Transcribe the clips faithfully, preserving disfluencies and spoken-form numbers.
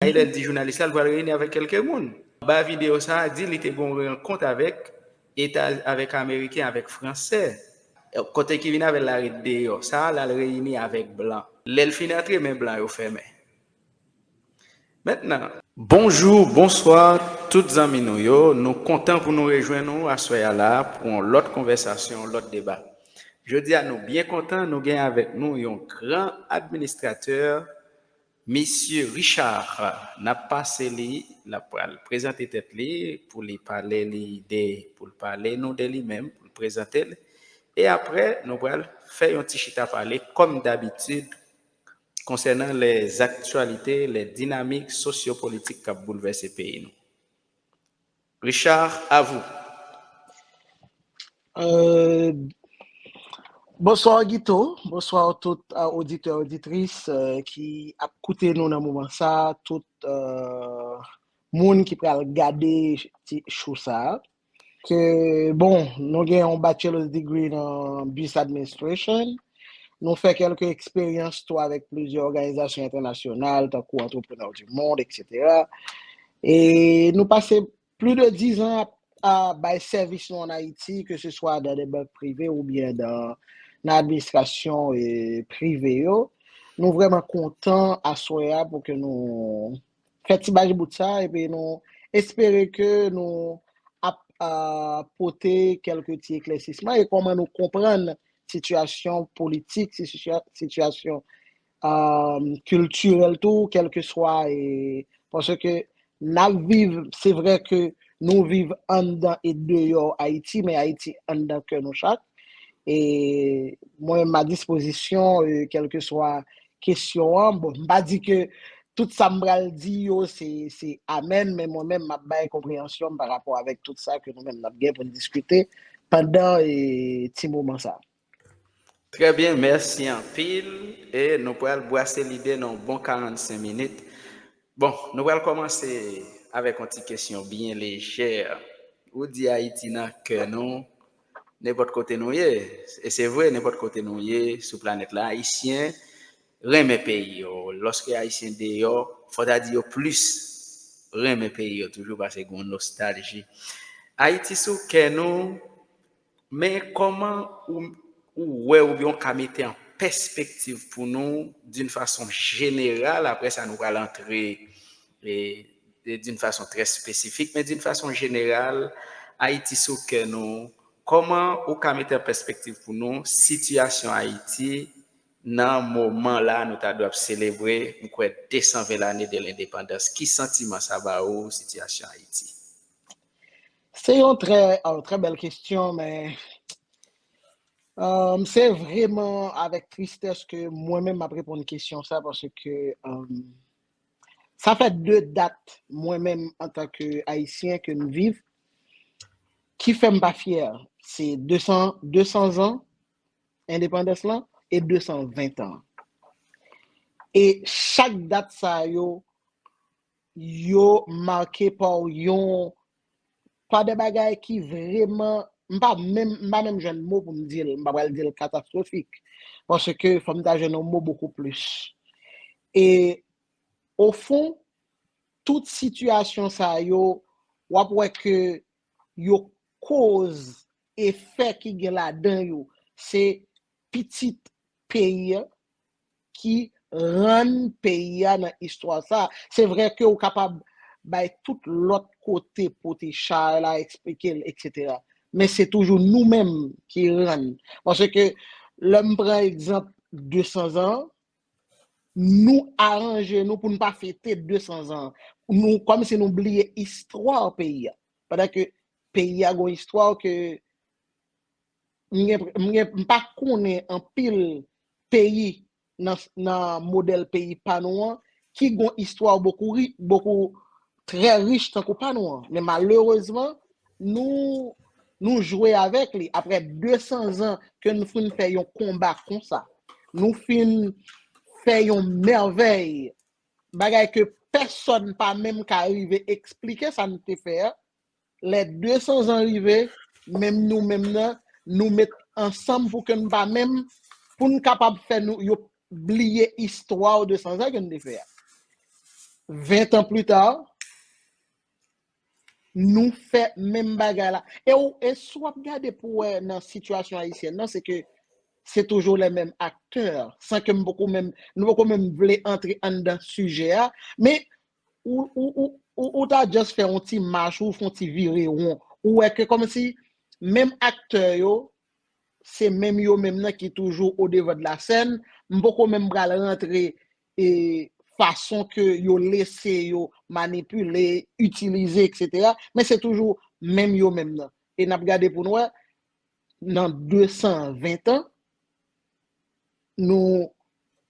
Biden di jounalis la l pral reyini avèk kèlke moun. Anba videyo sa a, di li te gen yon rankont avèk Eta, avèk Ameriken, avèk Fransè. Kote ki vin avè l la ret deyò. Sa a, l al reyini avèk blan. Lè l fin antre, men blan yo fèmen. Mentnan, bonjou, bonswa, tout zanmi nou yo. Nou kontan pou nou rejwenn nou aswè a la pou yon lòt konvèsasyon, yon lòt deba. Jodi a, nou byen kontan, nou gen avèk nou yon gran administratè, Misye Richard. N ap pase li, l ap pral prezante tèt li, pou li pale li de, pou l pale nou de li menm, pou l prezante l. E apre, nou pral fè yon ti chita pale, kòm dabitid, konsènan lèzaktyalite, lè dinamik sosyopolitik k ap boulvèse peyi nou. Richard, à vous. Euh, bonsoir Guito, bonsoir tout euh, auditeur, auditrice euh, ki ap koute nou nan moman sa, tout euh, moun ki pral gade ti show sa. Ke bon, nou gen yon bachelor's degree nan business administration. Nou fè kèlke eksperyans tou avèk plizyè òganizasyon entènasyonal, tankou Entrepreneurs du Monde, et cetera. E nou pase plis de diz an ap ap bay sèvis nou ann Ayiti, ke se swa dan de bank prive oubyen dan nan administrasyon e prive yo. Nou vrèman kontan aswè a pou ke nou fè ti baj bout sa epi nou espere ke nou ap uh, pote kèlke ti eklèsisman e kòman nou konprann sitiyasyon politik, sitiyasyon um, kiltirèl tou, kèlkeswa e paske n ap viv, se vre ke nou viv anndan e deyò Ayiti, men Ayiti anndan kè nou chak. E mwen menm a dispozisyon, e, kèlkeswa kesyon an. Bon, m pa di ke tout sa m pral di yo se se amèn, men mwen menm m ap bay konpreyansyon m pa rapò avèk tout sa ke nou menm n ap gen pou n diskite pandan e, ti moman sa. Trè byen, mèsi anpil. E nou pral bwase lide nan yon bon karannsenk minit. Bon, nou pral kòmanse avèk yon ti kesyon byen lejè. Ou di Ayiti nan kè nou, nenpòt kote nou ye. E se vre, nenpòt kote nou ye sou planèt la, Ayisyen renmen peyi yo. Lòske Ayisyen deyò, fò ta di yo plis renmen peyi yo toujou paske gen yon nostalji. Ayiti sou kè nou, men kòman ou, ou wè oubyen ou ka mete an pèspektiv pou nou d'une façon générale, apre sa nou pral antre e, e d'une façon très spécifique, men d'une façon générale, Ayiti sou kè nou, kòman ou ka mete an pèspektiv pou nou sitiyasyon Ayiti nan moman la nou ta dwe ap selebre, m kwè, de san ven lane de lendepandans. Ki santiman sa ba ou, sitiyasyon Ayiti? Se yon trè, oh, trè bèl kesyon, men um, se vreman avèk tristès ke mwen menm m ap reponn kesyon sa paske um, sa fè de dat mwen menm antanke Ayisyen ke m viv ki fè m pa fyè. Se de san, de san zan endepandans lan e de san ven an. E chak dat sa yo, yo make pa yon pa de bagay ki vreman m pa menm m pa menm jwenn mo pou m di l, m pa pral di l katastwofik. Paske fò m ta jwenn yon mo bokou plis. E ofon, tout sitiyasyon sa yo, w ap wè ke yo koz efè ki gen ladan yo se pitit peyi a ki rann peyi a nan istwa sa. Se vre ke ou kapab bay tout lòt kote pote chay la, eksplike l, et cetera. Men se toujou nou menm ki rann. Paske lè m pran egzanp de san zan, nou aranje nou pou n pa fete de san zan. Nou, kòmsi nou bliye istwa peyi a. Pandan ke peyi a gon istwa ke m gen, m gen, m pa konnen anpil peyi nan, nan modèl peyi pa nou an ki gon istwa bokou, bokou trè rich tankou pa nou an. Men malerezman, nou, nou jwe avèk li. Apre de san zan ke nou fin fè yon konba konsa, nou fin fè yon mèvèy, bagay ke pèsonn pa menm ka rive eksplike sa n te fè a. Lè de san zan rive, menm nou menm nan, nou met ansanm pou ke n pa menm, pou n kapab fè nou yo bliye istwa de san zan ke n te fè a. Ven tan pli ta, nou fè menm bagay la. E, ou, e si w ap gade pou wè nan sitiyasyon ayisyèn nan, se ke se toujou lè menm aktè, san ke m poko menm, nou poko menm vle antre anndan sijè a, men ou, ou, ou, ou, ou ta just fè yon ti mach, ou fè yon ti vire won, ou wè ke kòmsi menm aktè yo, se menm yo menm nan ki toujou au devant de la scène, m poko menm pral rantre e fason ke yo lese yo manipile, itilize, et cetera. Men se toujou menm yo menm nan. E n ap gade pou n wè, nan de san ven tan, nou,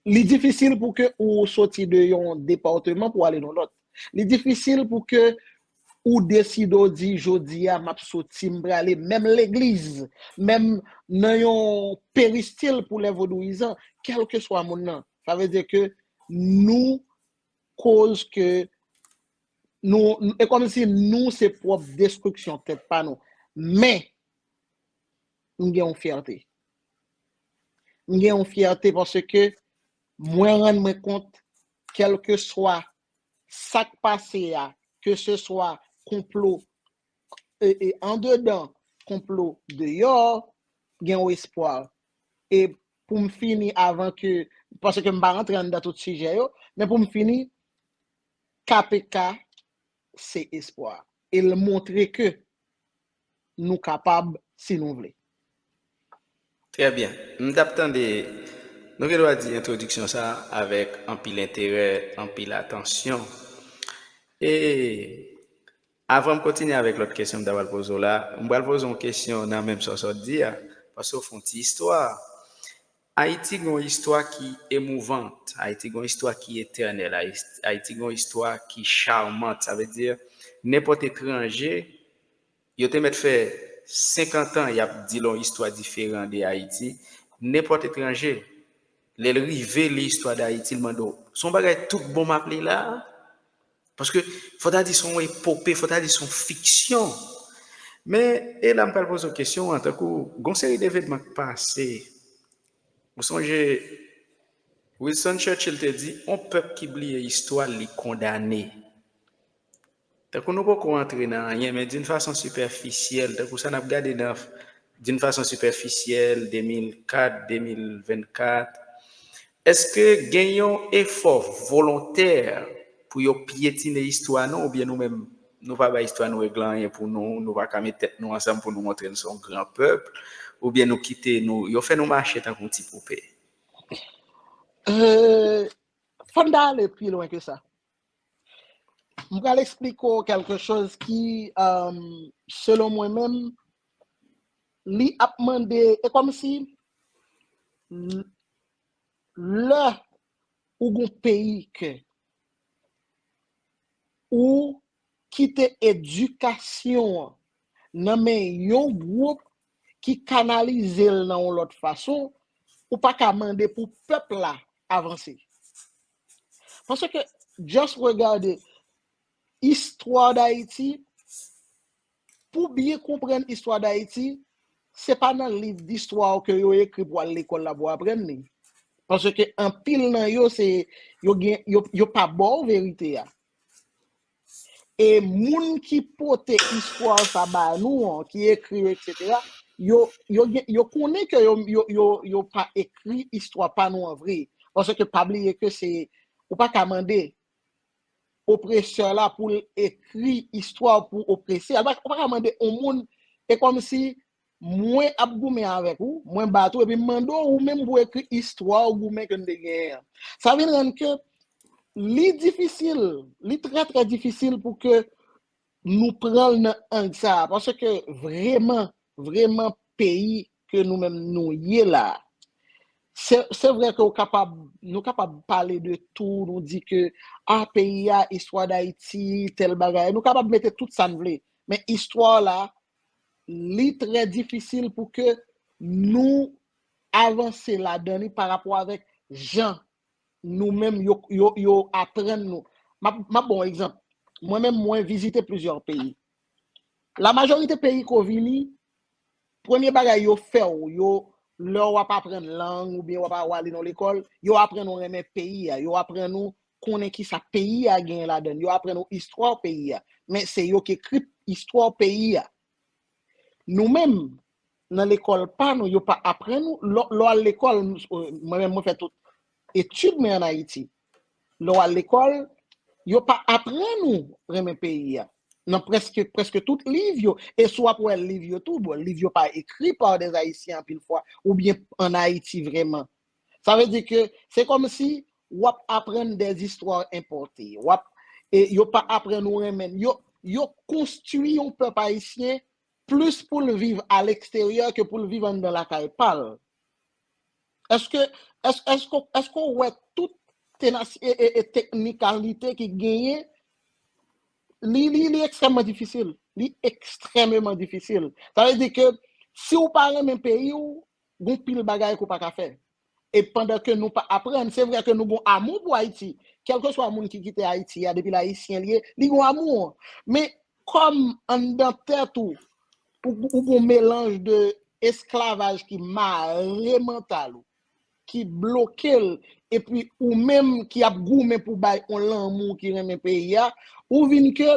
li difisil pou ke ou soti de yon depatman pou ale nan lòt. Li difisil pou ke ou deside w di, "Jodi a, m ap soti, m prale menm legliz, menm nan yon peristil pou lè vodouyizan," kèlkeswa moun nan. Sa vle di ke nou koz ke nou, e kòmsi nou se pwòp destriksyon tèt pa nou. Men, m gen yon fyète. M gen yon fyète paske mwen rann mwen kont, kèlkeswa sa k pase a, ke se swa konplo e, e andedan, konplo deyò, gen yon espwa. E pou m fini avan ke, paske m pa rantre anndan tout sijè yo, men pou m fini, K P K se espwa. E l montre ke nou kapab si nou vle. Trè byen. M t ap tande, nou gen dwa di entwodiksyon sa avèk anpil enterè, anpil atansyon. E avan m kontinye avèk lòt kesyon m ta pral poze w la, m pral poze w yon kesyon nan menm sa w sot di a, paske w fè yon ti istwa. Ayiti gen yon istwa ki emouvant, Ayiti gen yon istwa ki etènèl, Ayiti gen yon istwa ki charmant. Sa vle di, nenpòt etranje, yo te mèt fè senkant an y ap di l yon istwa diferan de Ayiti, nenpòt etranje, lè l rive li istwa d Ayiti, l mande w, "Se yon bagay tout bon m ap li la a?" Paske fò ta di se yon epope, fò ta di se yon fiksyon. Men, e la m pral poze w kesyon an, tankou, gen yon seri de evènman k pase. Ou sonje, Winston Churchill te di, "On pèp ki bliye istwa l, li kondane." Tankou nou poko antre nan anyen, men d'une façon superficielle, tankou sa n ap gade nan d'une façon superficielle, de mil kat, de mil vennkat, èske gen yon efò volontè pou yo pyetine istwa nou, oubyen nou menm, nou pa bay istwa nou regle anyen pou nou, nou pa ka met tèt nou ansanm pou nou montre n se yon gran pèp, oubyen nou kite nou, yo fè nou mache tankou yon ti poupe? Euh, fò n ta ale pi lwen ke sa. M pral eksplike w kèlke choz ki, um, selon mwen menm, li ap mande, e kòmsi lè ou gon peyi ke ou kite edikasyon an nan men yon gwoup ki kanalize l nan yon lòt fason, ou pa ka mande pou pèp la avanse. Paske, just regade istwa Dayiti, pou byen konprann istwa Dayiti, se pa nan liv distwa ke yo ekri pou al lekòl la pou aprann li. Paske anpil nan yo, se, yo gen, yo, yo pa ba w verite a. E moun ki pote istwa sa ba nou an, ki ekri, et cetera, yo, yo, gen, yo konnen ke yo, yo, yo, yo pa ekri istwa pa nou an vre. Paske pa bliye ke se, ou pa ka mande opresè la pou l ekri istwa pou oprese. Ou pa ka mande yon moun, e kòmsi mwen ap goumen avèk ou, mwen bat ou, epi m mande w ou menm pou ekri istwa w goumen ke n te genyen an. Sa vin rann ke li difisil, li trè, trè difisil pou ke nou pran l nan ang sa a, paske vrèman, vrèman peyi ke nou menm nou ye la a, se, se vre ke w kapab, nou kapab pale de tou, nou di ke, a, peyi a, istwa Dayiti, tèl bagay, nou kapab mete tout sa n vle, men istwa la, li trè difisil pou ke nou avanse ladan li pa rapò avèk jan nou menm yo, yo, yo aprann nou. M ap, m ap ba w yon egzanp. Mwen menm, mwen vizite plizyè peyi. La majorite peyi ke w vini, premye bagay yo fè w, yo, lè w ap aprann lang oubyen w ap, w ale nan lekòl, yo aprann ou renmen peyi a, yo aprann ou konnen ki sa peyi a genyen ladan l. Yo aprann ou istwa peyi a. Men se yo ki ekri istwa peyi a. Nou menm, nan lekòl pa nou, yo pa aprann nou. Lè w al lekòl, mwen menm, mwen fè tout etid mwen ann Ayiti. Lè w al lekòl, yo pa aprann ou renmen peyi a. Nan prèske, prèske tout liv yo. E si w ap wè liv yo tou, bon, liv yo pa ekri pa de Ayisyen anpil fwa, oubyen ann Ayiti vrèman. Sa vle di ke se kòmsi w ap aprann de istwa enpòte. W ap, e yo pa aprann ou renmen. Yo, yo konstwi yon pèp ayisyen plis pou l viv aleksteryè ke pou l viv anndan lakay pa l. Èske, èske, èske, èske w wè tout tenas, e, e, e teknikalite ki genyen? Li, li, li ekstrèmman difisil. Li ekstrèmman difisil. Sa vle di ke si w pa renmen peyi w, gon pil bagay ke w pa ka fè. E pandan ke nou pa aprann, se vre ke nou gon amou pou Ayiti. Kèlkeswa moun ki kite Ayiti a, depi l ayisyen li ye, li gon amou. Men kòm anndan tèt ou, ou, ou gon melanj de esklavaj ki mare mantal ou, ki bloke l, epi ou menm ki ap goumen pou bay yon lanmou ki renmen peyi a, ou vin ke,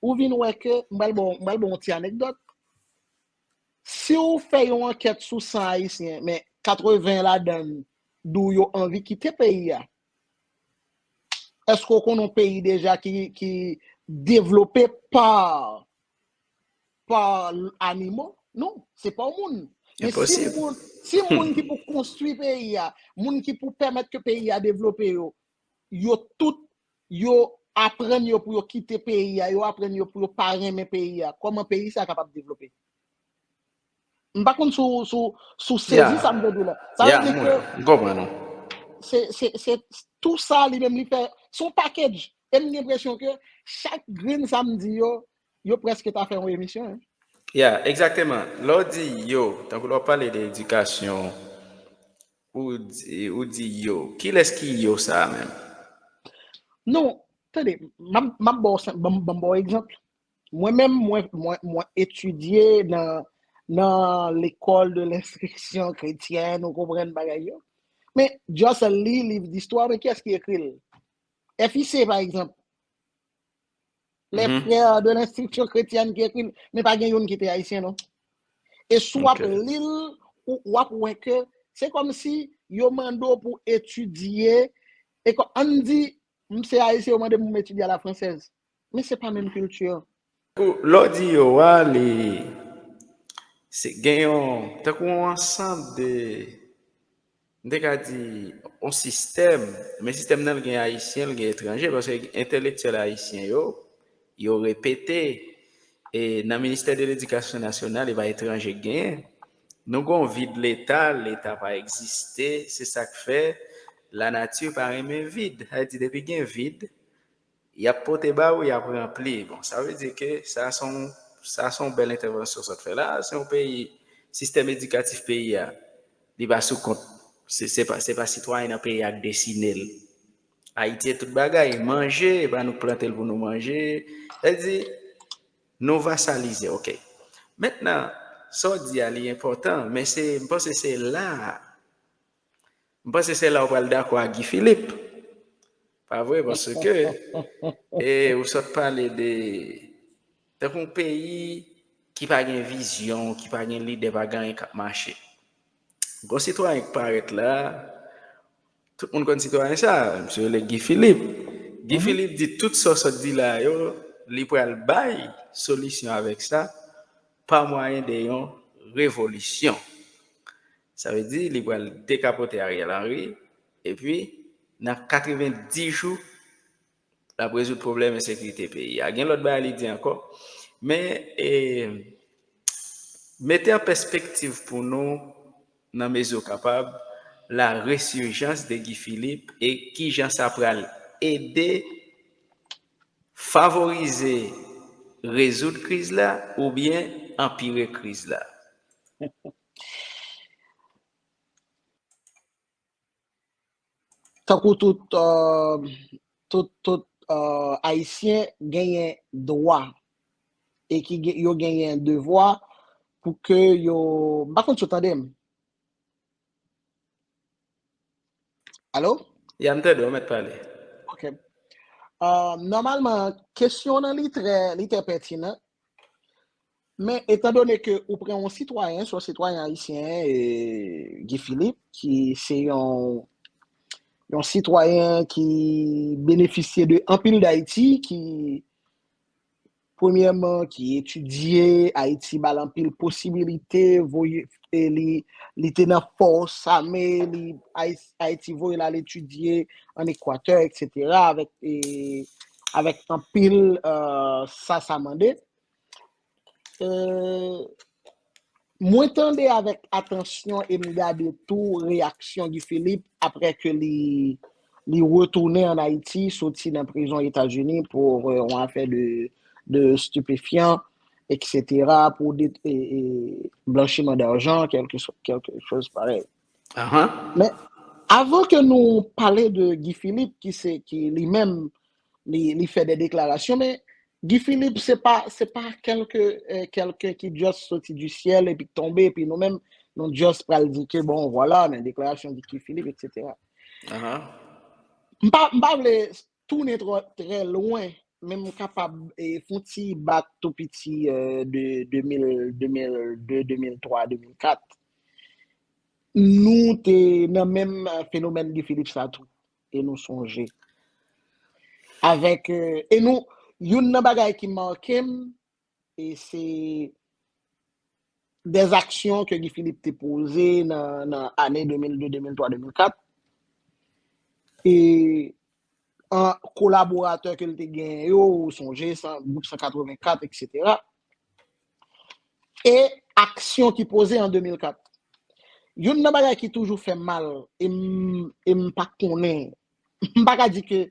ou vin wè ke, m pral ba w, m pral ba w yon ti anekdòt. Si w fè yon ankèt sou san ayisyen, men katreven ladan l di w yo anvi kite peyi a, èske w konnen yon peyi deja ki, ki devlope pa, pa animo? Non, se pa yon moun. Men si moun, si moun ki pou konstwi peyi a, moun ki pou pèmèt ke peyi a devlope yo, yo tout, yo aprann yo pou yo kite peyi a, yo aprann yo pou yo pa renmen peyi a, kòman peyi sa kapab devlope? M pa konn si w, si w, si w sezi sa m vle di w la. Sa vle di ke m konprann ou. Se, se, se, tou sa li menm li fè, se yon package. E m gen enpresyon ke chak grenn sa m di yo, yo prèske ta fè yon emisyon. Ya, egzakteman. Lè w di yo, tankou lè w pale de edikasyon, ou di, ou di yo. Kilès ki yo sa a menm? Non, tande, m ap, m ap ba w, ban m ba w egzanp. Mwen menm, mwen, mwen, mwen etidye nan, nan l'école de l'instruction chrétienne, ou konprann bagay yo. Men, just li liv distwa, men kiyès ki ekri l? F I C, pa egzanp. Les Frères de l'Instruction Chrétienne ki ekri l, men pa gen youn ki te ayisyen, non. E si w ap li l, ou, w ap wè ke se kòmsi yo mande w pou etidye, e kò, ann di, m se ayisyen, yo mande m pou m etidye a la fransèz. Men se pa menm kilti. Pou lè w di yo a, li se gen yon, tankou yon ansanm de, m te ka di, yon sistèm, men sistèm nan, l gen ayisyen, l gen etranje, paske entelektyèl ayisyen yo, yo repete, e nan Ministè de Ledikasyon Nasyonal, e pa etranje k genyen. Nou gen yon vid Leta, Leta pa egziste, se sa k fè lanati pa renmen vid. Sa vle di, depi gen vid, y ap pote ba ou, y ap ranpli. Bon, sa vle di ke sa se yon, sa se yon bèl entèvansyon sa w t fè la. Se yon peyi, sistèm edikatif peyi a, li pa sou kont, se, se pa, se pa sitwayen nan peyi a k desine l. Ayiti e tout bagay, manje, e pa nou k plante l pou nou manje. Sa vle di, nou vasalize, oke. Mentnan, sa w di a, li enpòtan, men se, m panse se la a, m panse se la w pral dakò ak Guy Philippe. Pa vre, paske, e, ou sot pale de, tankou yon peyi ki pa gen vizyon, ki pa gen lidè, pa gen anyen k ap mache. Gon sitwayen k parèt la, tout moun konn sitwayen sa, misye rele Guy Philippe. Guy Philippe di tout sa w sot di la yo, li pral bay solisyon avèk sa, pa mwayen de yon revolisyon. Sa vle di, li pral dekapote Ariel Henry, epi, nan katrevenndis jou, l ap rezoud pwoblèm ensekirite peyi a. Gen lòt bagay li di ankò. Men, e, mete an pèspektiv pou nou, nan mezi w kapab, la resurgence de Guy Philippe e kijan sa pral ede favorize rezoud kriz la oubyen anpire kriz la? Tankou tout, euh, tout, tout, euh, Ayisyen genyen dwa e ki gen, yo genyen devwa pou ke yo, m pa konn si w tande m. Alo? Ya, m tande w, mèt pale. Ok. Uh, nòmalman, kesyon nan li trè, li trè pètinan. Men, etandone ke ou pran yon sitwayen, se yon sitwayen ayisyen, e, Guy Philippe, ki se yon, yon sitwayen ki benefisye de anpil d'Ayiti, ki, premyèman, ki etidye, Ayiti ba l anpil posibilite, voye, e li, li te nan fòs ame, li, Ay- Ayiti voye l al etidye an Ekwatè, et cetera, avèk, e, avèk anpil, e, sa sa mande. E, mwen tande avèk atansyon e m gade tou reyaksyon Guy Philippe apre ke li, li retounen an Ayiti, soti nan prizon Etazini pou, e, yon afè de, de stupéfiant, et cetera, pou de, e, e, blanchiman d'argent, quelque, quelque chose pareil. Ahan. Men, avan ke nou pale de Guy Philippe, ki se, ki li menm, li, li fè de deklarasyon, men Guy Philippe, se pa, se pa kèlke, e, kèlken ki just soti du ciel epi tonbe, epi nou menm, nou just pral di ke, bon, vwala, men deklarasyon de Guy Philippe, et cetera. Ahan. M pa, m pa vle tounen twò, trè lwen, men m kapab, e, fon ti back tou piti, e, de de mil, de mil de, de mil twa, de mil kat. Nou te nan menm, e, fenomèn Guy Philippe sa tou, e nou sonje. Avèk, e, e nou, youn nan bagay ki make m, e se des aksyon ke Guy Philippe te poze nan, nan ane de mil de, de mil twa, de mil kat. E an kolaboratè ke l te genyen yo, ou sonje, san, gwoup san katrevenkat, et cetera. E aksyon ki poze an de mil kat. Youn nan bagay ki toujou fè mal, e m, e m pa konnen, m pa ka di ke,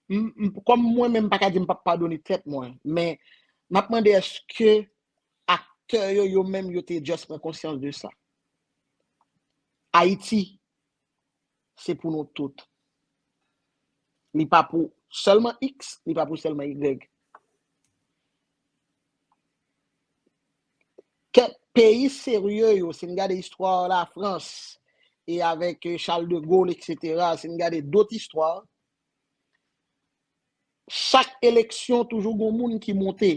m, m, kòm mwen menm, m pa ka di m p ap padone tèt mwen, men m ap mande èske aktè yo, yo menm, yo te just pran konsyans de sa. Ayiti, se pou nou tout. Li pa pou sèlman X, li pa pou sèlman Y. Kèk peyi serye yo, si n gade istwa Lafrans, e avèk, e, Charles de Gaulle, et cetera, si n gade dòt istwa, chak eleksyon toujou gon moun ki monte.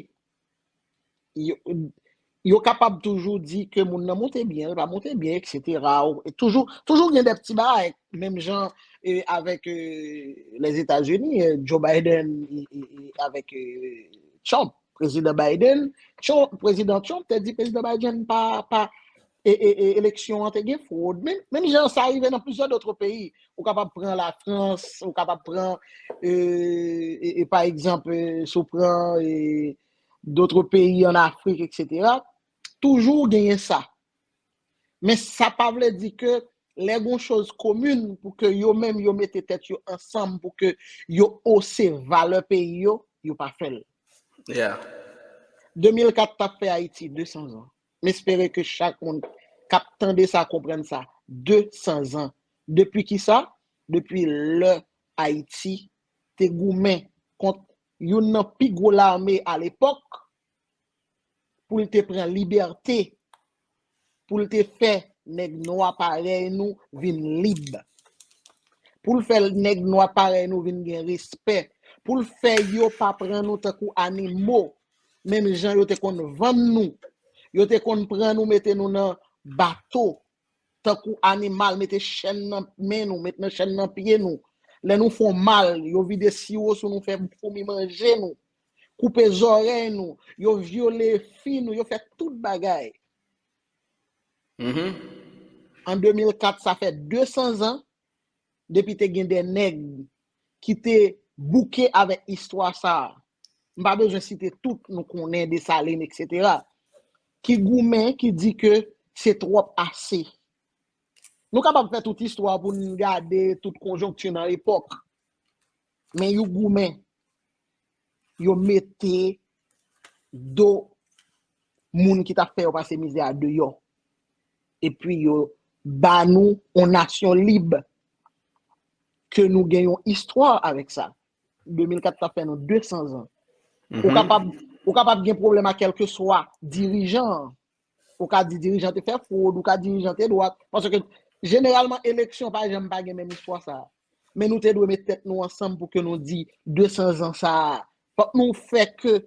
Yo, yo kapab toujou di ke moun nan monte byen, l pa monte byen, et cetera. E toujou, toujou gen de ti bagay, menm jan, e, avèk, e, Lèzetazini, e, Joe Biden e, e, e, avèk, e, Trump, prezidan Biden, Trump, prezidan Trump te di prezidan Biden pa, pa, e, e, e, eleksyon an te gen fwod. Menm, menm jan sa rive nan plizyè dòt peyi. Ou kapab pran Lafrans, ou kapab pran, e, e, e, pa egzanp, e, si w pran, e, dòt peyi an Afrik, et cetera, toujou genyen sa. Men sa pa vle di ke lè gon choz komin pou ke yo menm yo mete tèt yo ansanm pou ke yo ose valè peyi yo, yo pa fè l. Yeah. De mil kat t ap fè Ayiti de san zan. M espere ke chak moun k ap tande sa konprann sa. De san zan. Depi ki sa? Depi lè Ayiti te goumen kont youn nan pi gwo lame alepòk pou l te pran libète, pou l te fè nèg nwa parèy nou vin lib. Pou l fè nèg nwa parèy nou vin gen respè. Pou l fè yo pa pran nou tankou animo, menm jan yo te konn vann nou. Yo te konn pran nou, mete nou nan bato, tankou animal, mete chèn nan men nou, met nan chèn nan pye nou. Lè nou fè w mal, yo vide siwo sou nou, fè foumi manje nou, koupe zòrèy nou, yo vyole fi nou, yo fè tout bagay. Mhm. An de mil kat, sa fè de san zan depi te gen de nèg ki te bouke avèk istwa sa a. M pa bezwen site tout, nou konnen Desalin, et cetera, ki goumen, ki di ke se twòp ase. Nou kapab fè tout istwa pou n gade tout konjonkti nan epòk. Men yo goumen, yo mete do moun ki t ap fè yo pase mizè a deyò. Epi yo ba nou yon nasyon lib, ke nou gen yon istwa avèk sa. De mil kat t ap fè nou de san zan. Ou Mhm. kapab, ou kapab gen pwoblèm ak kèlkeswa dirijan an. Ou ka di dirijan te fè fwod, ou ka dirijan te dwat. Paske jeneralman, eleksyon pa janm pa gen menm istwa sa a. Men nou te dwe met tèt nou ansanm pou ke nou di de san zan sa a, fòk nou fè ke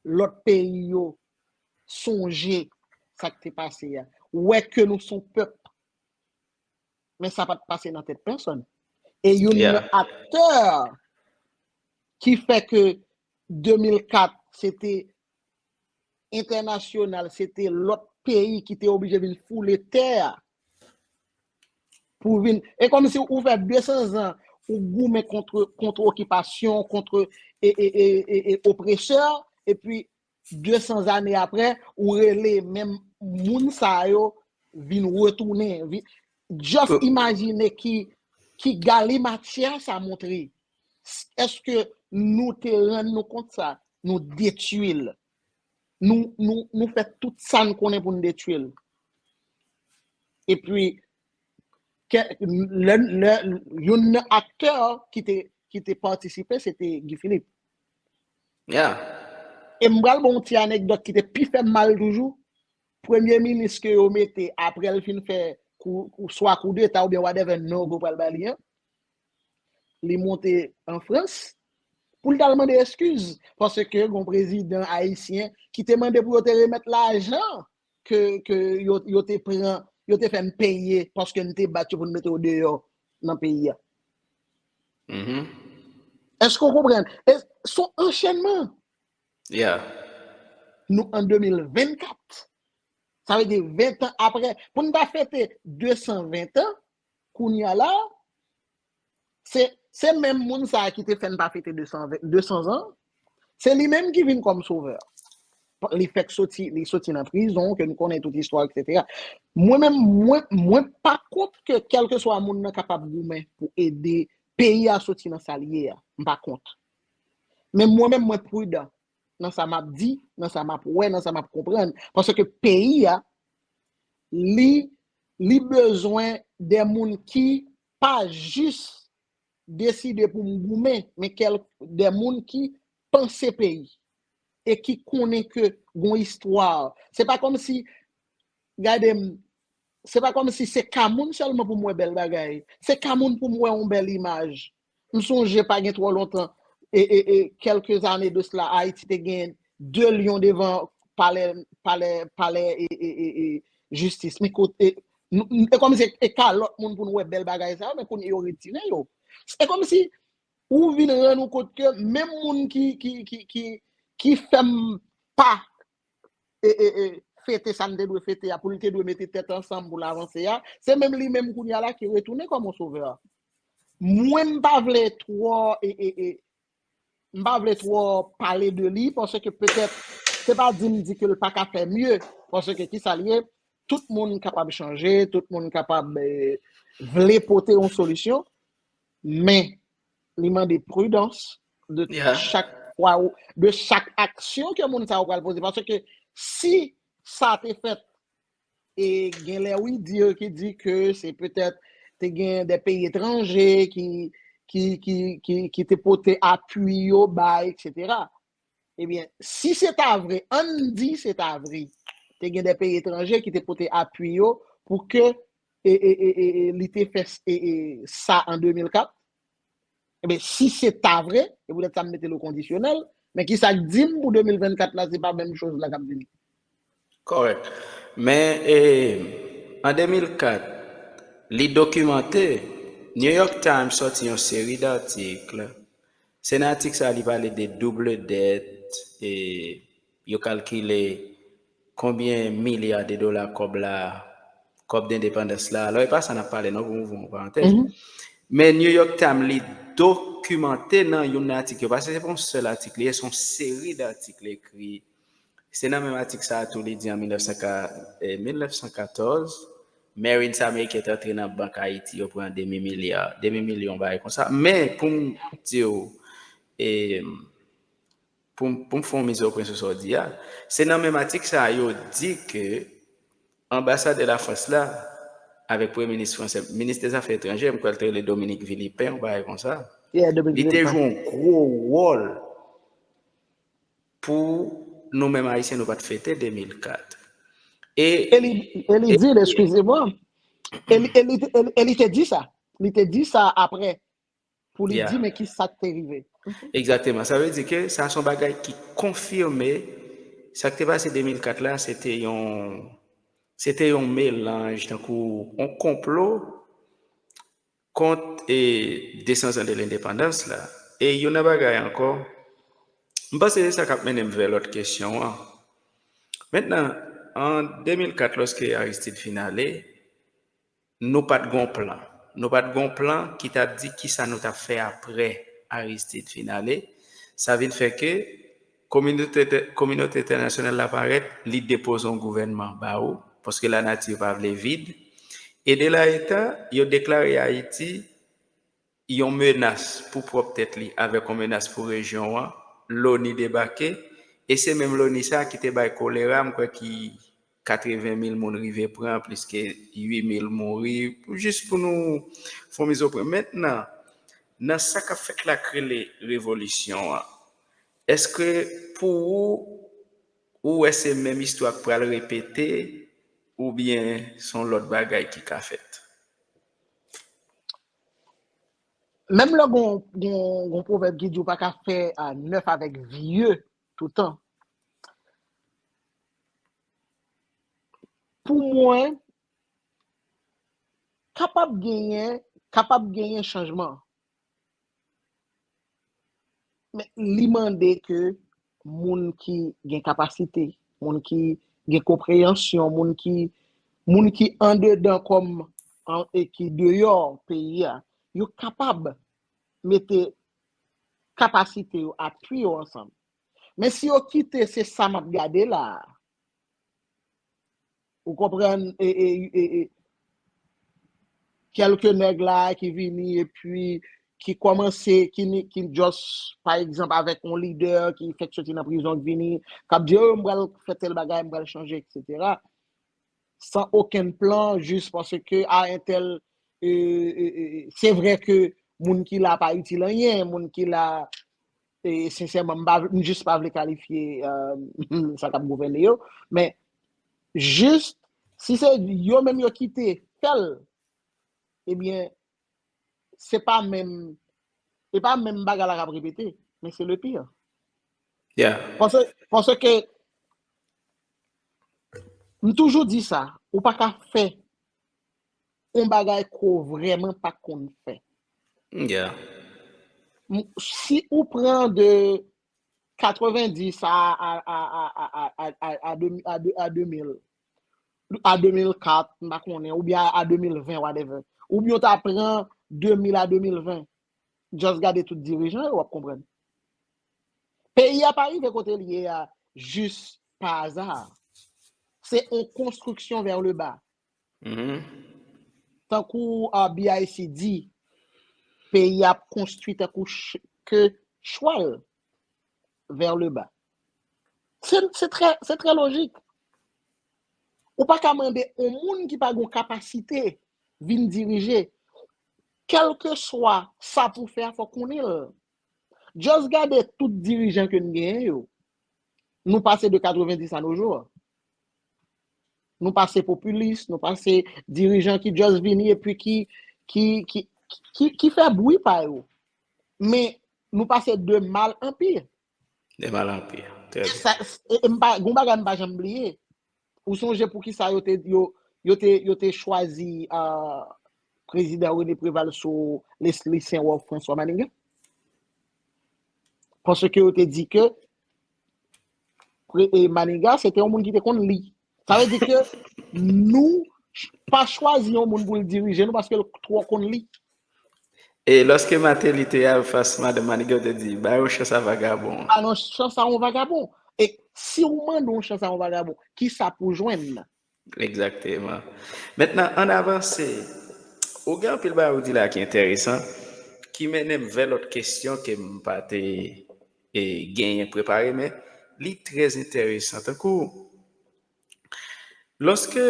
lòt peyi yo sonje sa k te pase a. Wè ke nou se yon pèp. Men sa pa t pase nan tèt pèsonn. E youn nan aktè ki fè ke de mil kat, se te entènasyonal, se te lòt peyi ki te oblije vin foule tè a pou vin. E kòmsi ou fè de san zan, ou goumen kont, kont okipasyon, kont e, e, e, e, e opresè, epi de san zane apre, ou rele menm moun sa yo vin retounen. Just imajine ki, ki galimatyè sa montre. Èske nou te rann nou kont sa? Nou detwi l. Nou, nou, nou fè tout sa n konnen pou n detwi l. Epi, ke, lè, lè, youn nan aktè ki te, ki te patisipe, se te Guy Philippe. Yeah. E m pral ba w yon ti anekdòt ki te pi fè m mal toujou. Premye minis ke yo mete apre l fin fè kou, kou, swa koudeta oubyen whatever non yo pral ba li an, li monte an Frans pou l t al mande eskiz. Paske gon prezidan ayisyen ki te mande pou yo te remèt lajan ke, ke yo, yo te pran, yo te fè n peye paske n te bat yo pou n mete yo deyò nan peyi a. Mhm. Èske w konprann? E, se yon anchènman. Yeah. Nou an de mil vennkat. Sa vle di ven tan apre. Pou n ta fete de san ven tan, kounye a la, se, se menm moun sa a ki te fè n pa fete de san ven, de san zan. Se li menm ki vin kòm sovè. Li fèk soti, li soti nan prizon, ke nou konnen tout istwa, et cetera. Mwen menm, mwen, mwen pa kont ke kèlkeswa moun nan kapab goumen pou ede peyi a soti nan sa l ye a. M pa kont. Men mwen menm, mwen pridan nan sa m ap di, nan sa m ap wè, nan sa m ap konprann. Paske peyi a, li, li bezwen de moun ki pa jis deside pou m goumen, men kèl, de moun ki panse peyi e ki konnen ke gon istwa. Se pa kòmsi, gade m, se pa kòmsi se ka moun sèlman pou m wè bèl bagay. Se ka moun pou m wè yon bèl imaj. M sonje pa gen twò lontan, e, e, e, kèlke zane de sela, Ayiti te gen de lyon devan palè, palè, palè e, e, e, e jistis. Men kote, e, nou, e kòmsi e ka lòt moun pou nou wè bèl bagay sa yo, men kounye yo retire yo. E kòmsi ou vin rann ou kont ke menm moun ki, ki, ki, ki, ki fè m pa e, e, e, fete sa n te dwe fete a, pou l te dwe mete tèt ansanm pou l avanse a, se menm li menm kounye a la ki retounen kòm yon sovè. Mwen, m pa vle twò, e, e, e, m pa vle twò pale de li, paske petèt, se pa di m di ke l pa ka fè mye, paske ki sa l ye, tout moun kapab chanje, tout moun kapab, e, vle pote yon solisyon, men li mande pridans de Yeah. chak fwa ou, de chak aksyon ke moun sa yo pral poze. Paske si sa te fèt, e gen lè wi di ki di ke se petèt te gen de peyi etranje ki, ki, ki, ki, ki te pote apui yo bay, et cetera. Ebyen, si se ta vre, ann di se ta vre, te gen de peyi etranje ki te pote apui yo pou ke e, e, e, e, e, li te fè s- e, e, sa an de mil kat. Ebyen, si se ta vre, e poutèt sa m mete l o kondisyonèl, men ki sa k di m pou de mil vennkat la, se pa menm choz la k ap vini. Kòrèk. Men, e, an de mil kat, li dokimante, New York Times sòti yon seri datik. Se nan atik sa, li pale de double dèt, e yo kalkile konbyen milya de dola kòb la, kòb dendepandans la. Alò, e pa sa n ap pale non, pou m ouvri yon parantèz. Men New York Times, li dokimante nan youn nan atik yo, paske se pa yon sèl atik li ye, se yon seri datik li ekri. Se nan menm atik sa a tou li di an mil nèf san ka, eh, mil nèf san katòz, Marines ameriken te antre nan bank Ayiti, yo pran demi milya, demi milyon bagay konsa. Men pou m di w, eh, pou m, pou m fè yon mize o pwen sou sa w di a, se nan menm atik sa a yo di ke anbasadè Lafrans la, avèk premye minis fransè, minis dè zafè etranjè, m kwè l te rele Dominique Villepin, yon bagay konsa, Yeah, Dominique li te Villepin. Jwe yon gwo wòl pou nou menm Ayisyen, nou pa t fete de mil kat. E, E li, e li di l, eskize mwen, e li, e li, e li, e li te di sa. Li te di sa apre. pou li di men ki sa k te rive. Egzakteman. Sa vle di ke sa se yon bagay ki konfime sa k te pase de mil kat la, se te yon, se te yon melanj, tankou yon konplo kont e de san zan de lendepandans la. E youn nan bagay ankò, m panse se sa k ap mennen m vè lòt kesyon an. Mentnan, an de mil kat, lòske Aristide fin ale, nou pa t gon plan. Nou pa t gon plan ki t ap di kisa nou t ap fè apre Aristide fin ale. Sa vin fè ke kominote, kominote entènasyonal la parèt, li depoze yon gouvènman ba ou, paske lanati pa vle vid. E de la eta, yo deklare Ayiti yon menas pou pwòp tèt li avèk yon menas pou rejyon an, Loni debake, e se menm Loni sa a ki te bay kolera, m kwè ki katreven mil moun rive pran, plis ke uit mil mouri, jis pou nou fè yon mizopwen. Mentnan, nan sa k ap fèt la k rele revolisyon an, èske pou ou, ou wè se menm istwa k pral repete, oubyen se yon lòt bagay ki ka fèt? Menm lè gon, gon, gon pwovèb ki di ou pa ka fè a nèf avèk vye toutan. Pou mwen, kapab genyen, kapab genyen chanjman. Men li mande ke moun ki gen kapasite, moun ki gen konpreyansyon, moun ki, moun ki andedan kòm an, e ki deyò peyi a, yo kapab mete kapasite yo, apui yo ansanm. Men si yo kite se sa m ap gade la a, ou konprann, e, e, e, e, kèlke nèg la ki vini epi ki kòmanse, ki, ni- ki just, pa egzanp, avèk yon lidè ki fèk soti nan prizon, ki vini, k ap di, oh, m pral fè tèl bagay, m pral chanje, et cetera. San okenn plan, jis paske, a, entèl, e, e, e, se vre ke moun ki la pa itil anyen, moun ki la, e, sensèman, m pa, m jis pa vle kalifye, e, sa k ap gouvène yo, men jis, si se yo menm yo kite fè l, ebyen, se pa menm, e pa menm bagay la k ap repete, men se le pire. Yeah. Paske, paske, m toujou di sa, ou pa ka fè yon bagay ke w vrèman pa konn fè. Yeah. M- Si ou pran de katrevendis a, a, a, a, a, a, a, a, de- a, de- a de mil, a de mil kat, m pa konnen, oubyen a, a de mil ven, whatever. Oubyen w ta pran de mil a de mil ven, just gade tout dirijan yo, w ap konprann. Peyi a pa rive kote l ye a jis pa aza. Se yon konstriksyon vers le bas. Mhm. Tankou uh, B I C di, peyi a ap konstwi tankou ch- ke chwal vers le bas. Se se trè, se trè lojik. Ou pa ka mande yon moun ki pa gen kapasite vin dirije. Kèlkeswa sa pou fè a, fòk konnen l. Just gade tout dirijan ke n genyen yo. Nou pase de katrevendis a nos jours. Nou pase popilis, nou pase dirijan ki just vini epi ki, ki, ki, ki, ki fè bri pa yo. Men nou pase de mal an pi. De mal an pi. Trè byen. Sa, e, e m pa, gon bagay m pa janm bliye. Ou sonje poukisa yo te, yo, yo te, yo te chwazi uh, prezidan René Préval sou Leslie Saint-Rocque, François Manigat? Paske yo te di ke pre- e Manigat se te yon moun ki te konn li. Sa vle di ke nou ch- pa chwazi yon moun pou l dirije nou paske l twò konn li. E lòske Martelly te al fas madanm Manigat, yo te di, ba yon chans a vagabon. Ba yon chans a yon vagabon. E si w mande yon chans a yon vagabon, kisa pou jwenn? Egzakteman. Mentnan, ann avanse. Ou gen anpil bagay ou di la ki enteresan, ki mennen m vè lòt kesyon ke m pa te e, genyen prepare, men li trè enteresan. Tankou, lòske,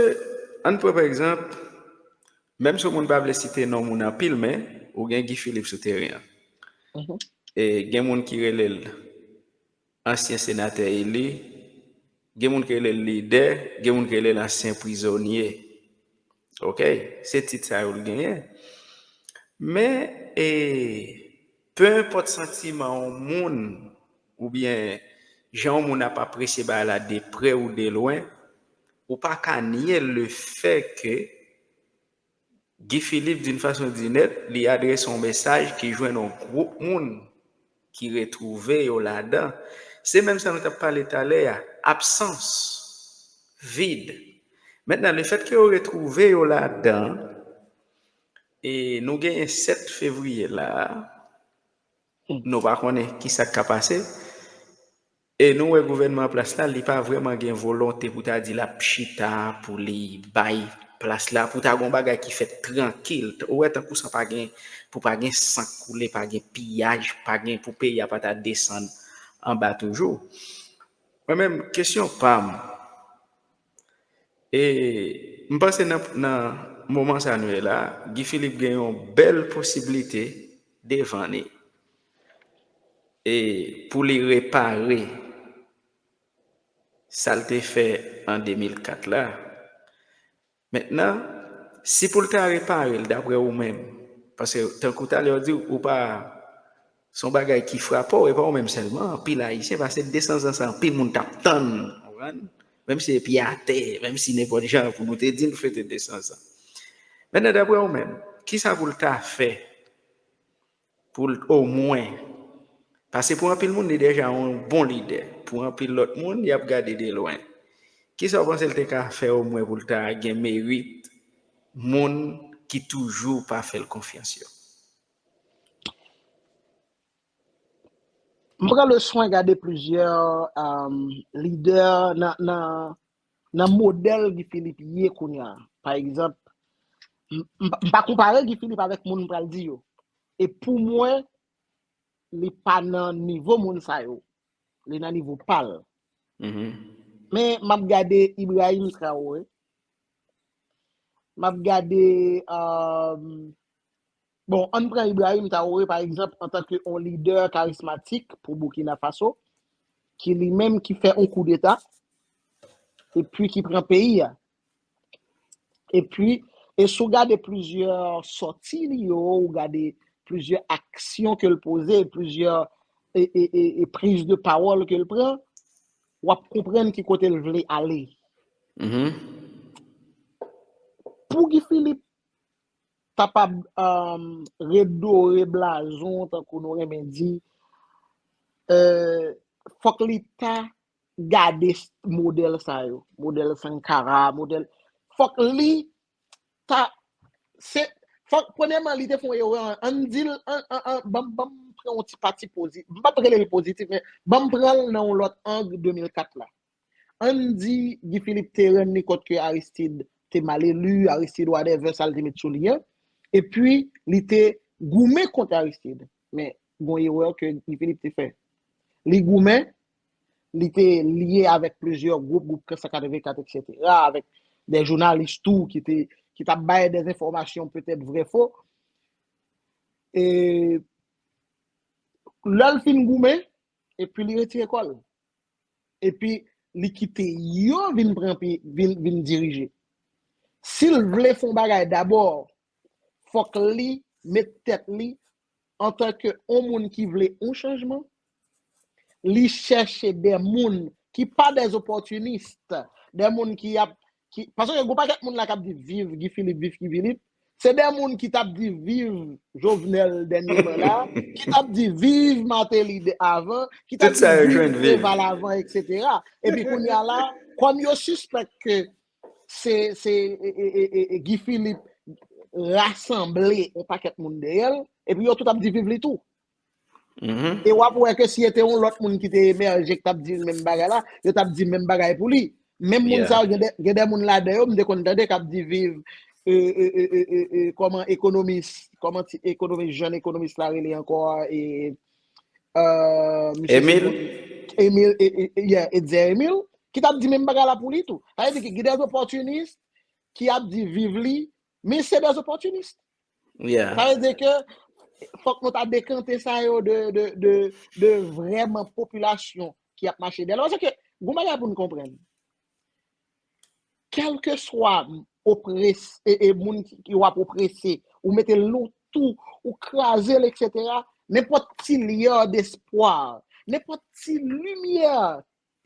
ann pran pa egzanp, menm si yon moun pa vle site non moun anpil, men ou gen Guy Philippe sou teren an. Mhm. E gen moun ki rele l ansyen senatè eli, gen moun ki rele l lidè, gen moun ki rele l ansyen prizonye. Ok? Se tit sa yo l genyen. Men, e, Pe enpòt santiman yon moun oubyen jan yon moun ap apresye bagay la de prè ou de lwen, ou pa ka nye le fè ke Guy Philippe, d'une façon ou d'une autre, li adrese yon mesaj ki jwenn yon gwoup moun ki retwouve yo ladan. Se menm sa nou t ap pale talè a, absans, vid. Mentnan, le fèt ke yo retwouve yo ladan, e nou genyen sèt fevriye la, nou pa konnen ki sa k ka pase. E nou wè gouvènman an plas la, li pa vrèman gen volonte pou ta di l ap chita, pou li bay plas la, pou ta gon bagay ki fèt trankil. Ou wè tankou sa pa gen, pou pa gen san k koule, pa gen piyaj, pa gen pou peyi a pa ta desann anba toujou. Mwen menm, kesyon pa m, E m panse nan, nan moman sa nou ye la, Guy Philippe gen yon bèl posiblite devan li e pou li repare sa l te fè an de mil kat la. Mentnan, si pou l ta repare l, daprè ou menm, paske tankou talè w di, ou pa, se yon bagay ki frape w, e pa ou menm sèlman, anpil Ayisyen, paske de san zan sa anpil moun t ap tann, konprann? Menm si se pye atè, menm si nenpòt jan pou nou te di n fete de san zan. Mentnan, daprè ou menm, kisa pou l ta fè pou l omwen, paske pou anpil moun, li deja yon bon lidè. Pou anpil lòt moun, y ap gade de lwen. Kisa w panse l te ka fè omwen pou l ta gen merit moun ki toujou pa fè l konfyans yo? M pran le swen gade plizyè um, lidè nan, nan, nan modèl Guy Philippe ye kounye a. Pa egzanp, m pa konpare Guy Philippe avèk moun m pral di yo. E pou mwen, li pa nan nivo moun sa yo. Li nan nivo pa l. Men m ap gade Ibrahim Traoré. M ap gade um, Bon, ann pran Ibrahim Traoré pa egzanp antanke yon lidè karismatik pou Burkina Faso, ki li menm ki fè yon koudeta epi ki pran peyi a. Epi, e si w gade plizyè sòti li yo, ou gade plizyè aksyon ke l poze, plizyè e, e, e, e priz de pawòl ke l pran, w ap konprann ki kote l vle ale. Pou Guy Philippe kapab um, redore blazon tankou nou renmen di, uh, fòk li ta gade modèl sa yo, modèl Sankara, modèl, fòk li ta, se, fòk premyèman li te fè yon erè, ann di l, ban m pran yon ti pati pozitif, m p ap rele l pozitif, men ban m pran l nan yon lòt ang de mil kat la. Ann di Guy Philippe te rann li kont ke Aristide te mal eli, Aristide whatever sa l te met sou li an, epi li te goumen kont Aristide. Men gon erè ke Guy Philippe te fè. Li goumen, li te lye avèk plizyè gwoup, gwoup san katrevenkat, etsetera, avèk de jounalis tou ki te ki t ap bay de enfòmasyon petèt vrè fo. E lè l fin goumen, epi li retire kò l. Epi li kite yo vin pran pi, vin, vin dirije. Si l vle fè yon bagay, dabò, fòk li met tèt li antanke yon moun ki vle yon chanjman, li chèche de moun ki pa de opòtinis, de moun ki ap, ki, paske gen pakèt moun la k ap di viv Guy Philippe, viv Guy Philippe, se de moun ki t ap di viv Jovenel dènyèman la, ki t ap di viv Martelly avan, ki t ap di viv Preval avan, etsetera. Epi kounye a la, kòm yo sispèk ke se, se e, e, e, e, Guy Philippe rasanble yon pakèt moun dèyè l, epi yo tout ap di viv li tou. E w ap wè ke si se te yon lòt moun ki te emèje ki t ap di menm bagay la, yo t ap di menm bagay pou li. Menm moun sa yo, gen de, gen de moun ladan yo, m te konn tande k ap di viv e, e, e, e, e, e, kòman ekonomis, kòman ti ekonomis, jèn ekonomis la rele ankò a, e, euh, misye Emil? Emil, e, e, e, yeah, Etzer Emil, ki t ap di menm bagay la pou li tou. Sa vle di ke gen de opòtinis ki ap di viv li, men se de opòtinis. Sa vle di ke fòk nou ta dekante sa yo de, de, de, de vrèman popilasyon ki ap mache dèyè l. Paske, gon bagay pou n konprann. Kèlkeswa opres, e, e moun ki, ki w ap oprese, ou mete l nan tou, ou kraze l, etsetera, nenpòt ti lyè despwa, nenpòt ti limyè,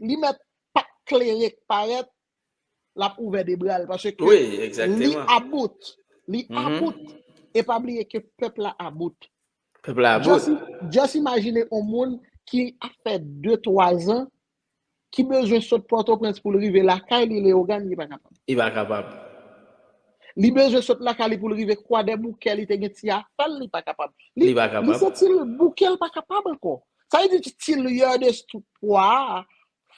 li mèt pa klere k parèt, l ap ouvè de bra l, paske li about, li about, e pa bliye ke pèp la about. Pèp la about. Just imajine yon moun ki ap fè de twa zan, ki bezwen sot Pòtoprens pou l rive lakay li Leyogàn, li pa kapab. Li pa kapab. Li bezwen sot lakay li pou l rive Kwadèboukè, li te gen ti afè l, li pa kapab. Li pa kapab. Li santi l bouke, l pa kapab ankò. Sa vle di ti lyè despwa a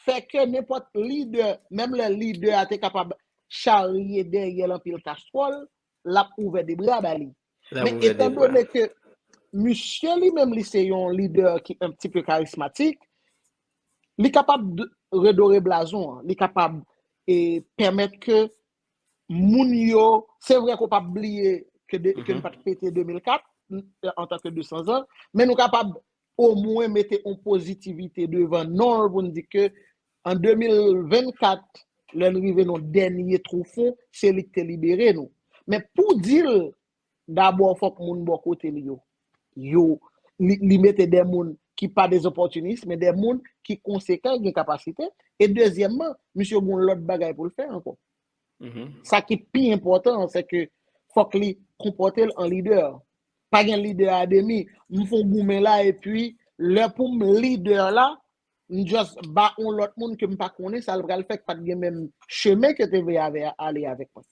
fè ke nenpòt lidè, menm lè lidè a te kapab charye dèyè l anpil kastwòl, l ap ouvè de bra ba li. Men etan done ke misye li menm li se yon lidè ki un petit peu karismatik, li kapab redore blazon an, li kapab e pèmèt ke moun yo, se vre ke w p ap bliye ke de, ke n pa t fete de mil kat antanke de san zan, men nou kapab omwen mete yon pozitivite devan non l pou n di ke an de mil vennkat, lè n rive nan dènye twou fon, se li k te libere nou. Men pou di l, dabò fòk moun bò kote li yo, yo, li, li mete de moun ki pa de opòtinis, men de moun ki konsekan, gen kapasite. E dezyèmman, misye gen yon lòt bagay pou l fè ankò. Sa ki pi enpòtan, se ke fòk li konpòte l an lidè. Pa gen lidè a demi. M fè yon goumen la, epi lè pou m lidè la, m just ba yon lòt moun ke m pa konnen sa l pral fè, k pa t gen menm chemen ke te vle ale avèk mwen.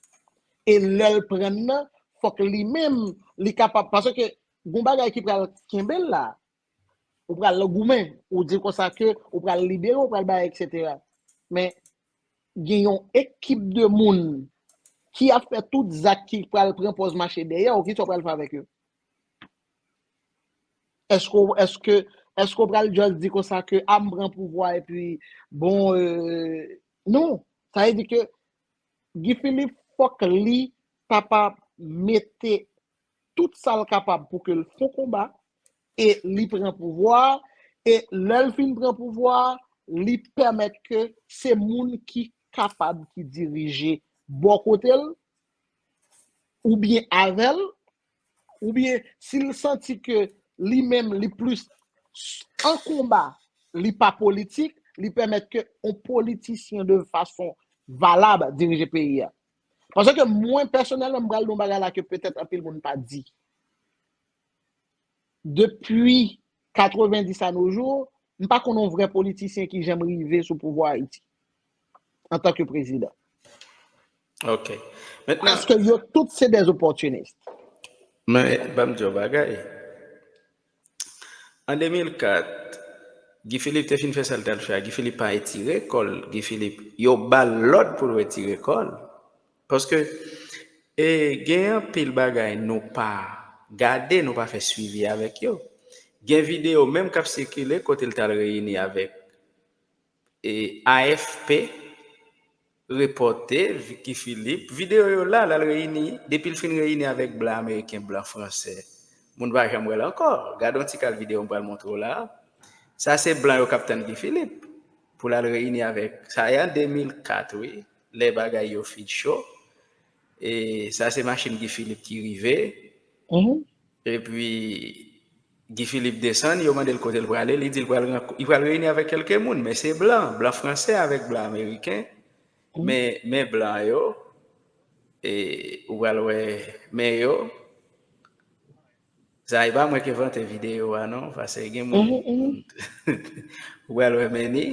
E lè l pran nan, fòk li menm, li kapab, paske gen bagay ki pral kenbe l la, ou pral goumen, ou di konsa ke ou pral libere, ou pral bay, etsetera. Men, gen yon ekip de moun ki ap fè tout zak ki pral pran pòz mache dèyè w, kisa w pral fè avèk yo? Èske, èske, èske w pral just di konsa ke a m pran pouvwa epi, bon, euh, non, sa vle di ke Guy Philippe fòk li kapab mete tout sa l kapab pou ke l fè yon konba e li pran pouvwa a, e lè l fin pran pouvwa a, li pèmèt ke se moun ki kapab ki dirije bò kote l, oubyen avè l, oubyen si l santi ke li menm li plis an konba, li pa politik, li pèmèt ke yon politisyen de fason valab dirije peyi a. Paske mwen pèsonèlman, m pral di yon bagay la ke petèt anpil moun pa di. Depi katrevenndis a nos jours, m pa konn yon vrè politisyen ki janm rive sou pouvwa Ayiti antanke prezidan. Ok. Mentnan, Paske yo tout se des opportunistes. Men, ban m di w bagay. An de mil kat, Guy Philippe te fin fè sa l t al fè a. Guy Philippe pa retire kò l. Guy Philippe, yo ba l lòd pou l retire kò l. Paske, e, gen anpil bagay nou pa gade, nou pa fè swivi avèk yo. Gen videyo menm k ap sikile kote l t al reyini avèk, e, A F P, repòte Guy Philippe. Videyo yo la, l al reyini, depi l fin reyini avèk blan ameriken, blan fransè. Moun pa janm wè l ankò. Gade yon ti kal videyo m pral montre w la. Sa se blan yo k ap tann Guy Philippe pou l al reyini avèk, sa e an de mil kat, wi, lè bagay yo fin cho. E sa se machin Guy Philippe ki rive. Epi, Guy Philippe desann, yo mande l kote l prale, li di l pral, li pral reyini avèk kèlke moun, men se blan, blan fransè avèk blan ameriken. Men, men blan yo, e, ou pral wè men yo. Sa e pa mwen ki envante videyo a non, paske gen moun, ou pral wè men ni.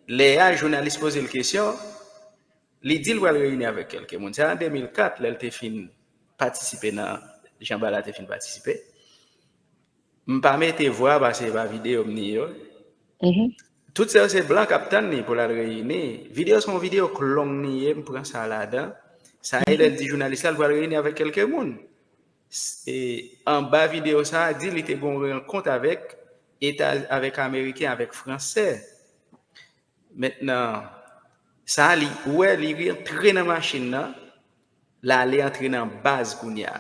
Lè a, jounalis poze l kesyon, li di l pral reyini avèk kèlke moun. Se an de mil kat, lè l te fin patisipe nan, jan bal la te fin patisipe. M pa mete vwa paske se pa videyo m ni yo. Tout sa yo se blan k ap tann li pou l al reyini. Videyo se yon videyo k long ni ye, m pran sa ladan. Sa e lè l di jounalis la l pral reyini avèk kèlke moun. E anba videyo sa a di li te gen yon rankont avèk Eta, avèk Ameriken, avèk Fransè. Mentnan, sa li, ou wè, li rantre nan machin nan, l ale antre nan baz kounye a.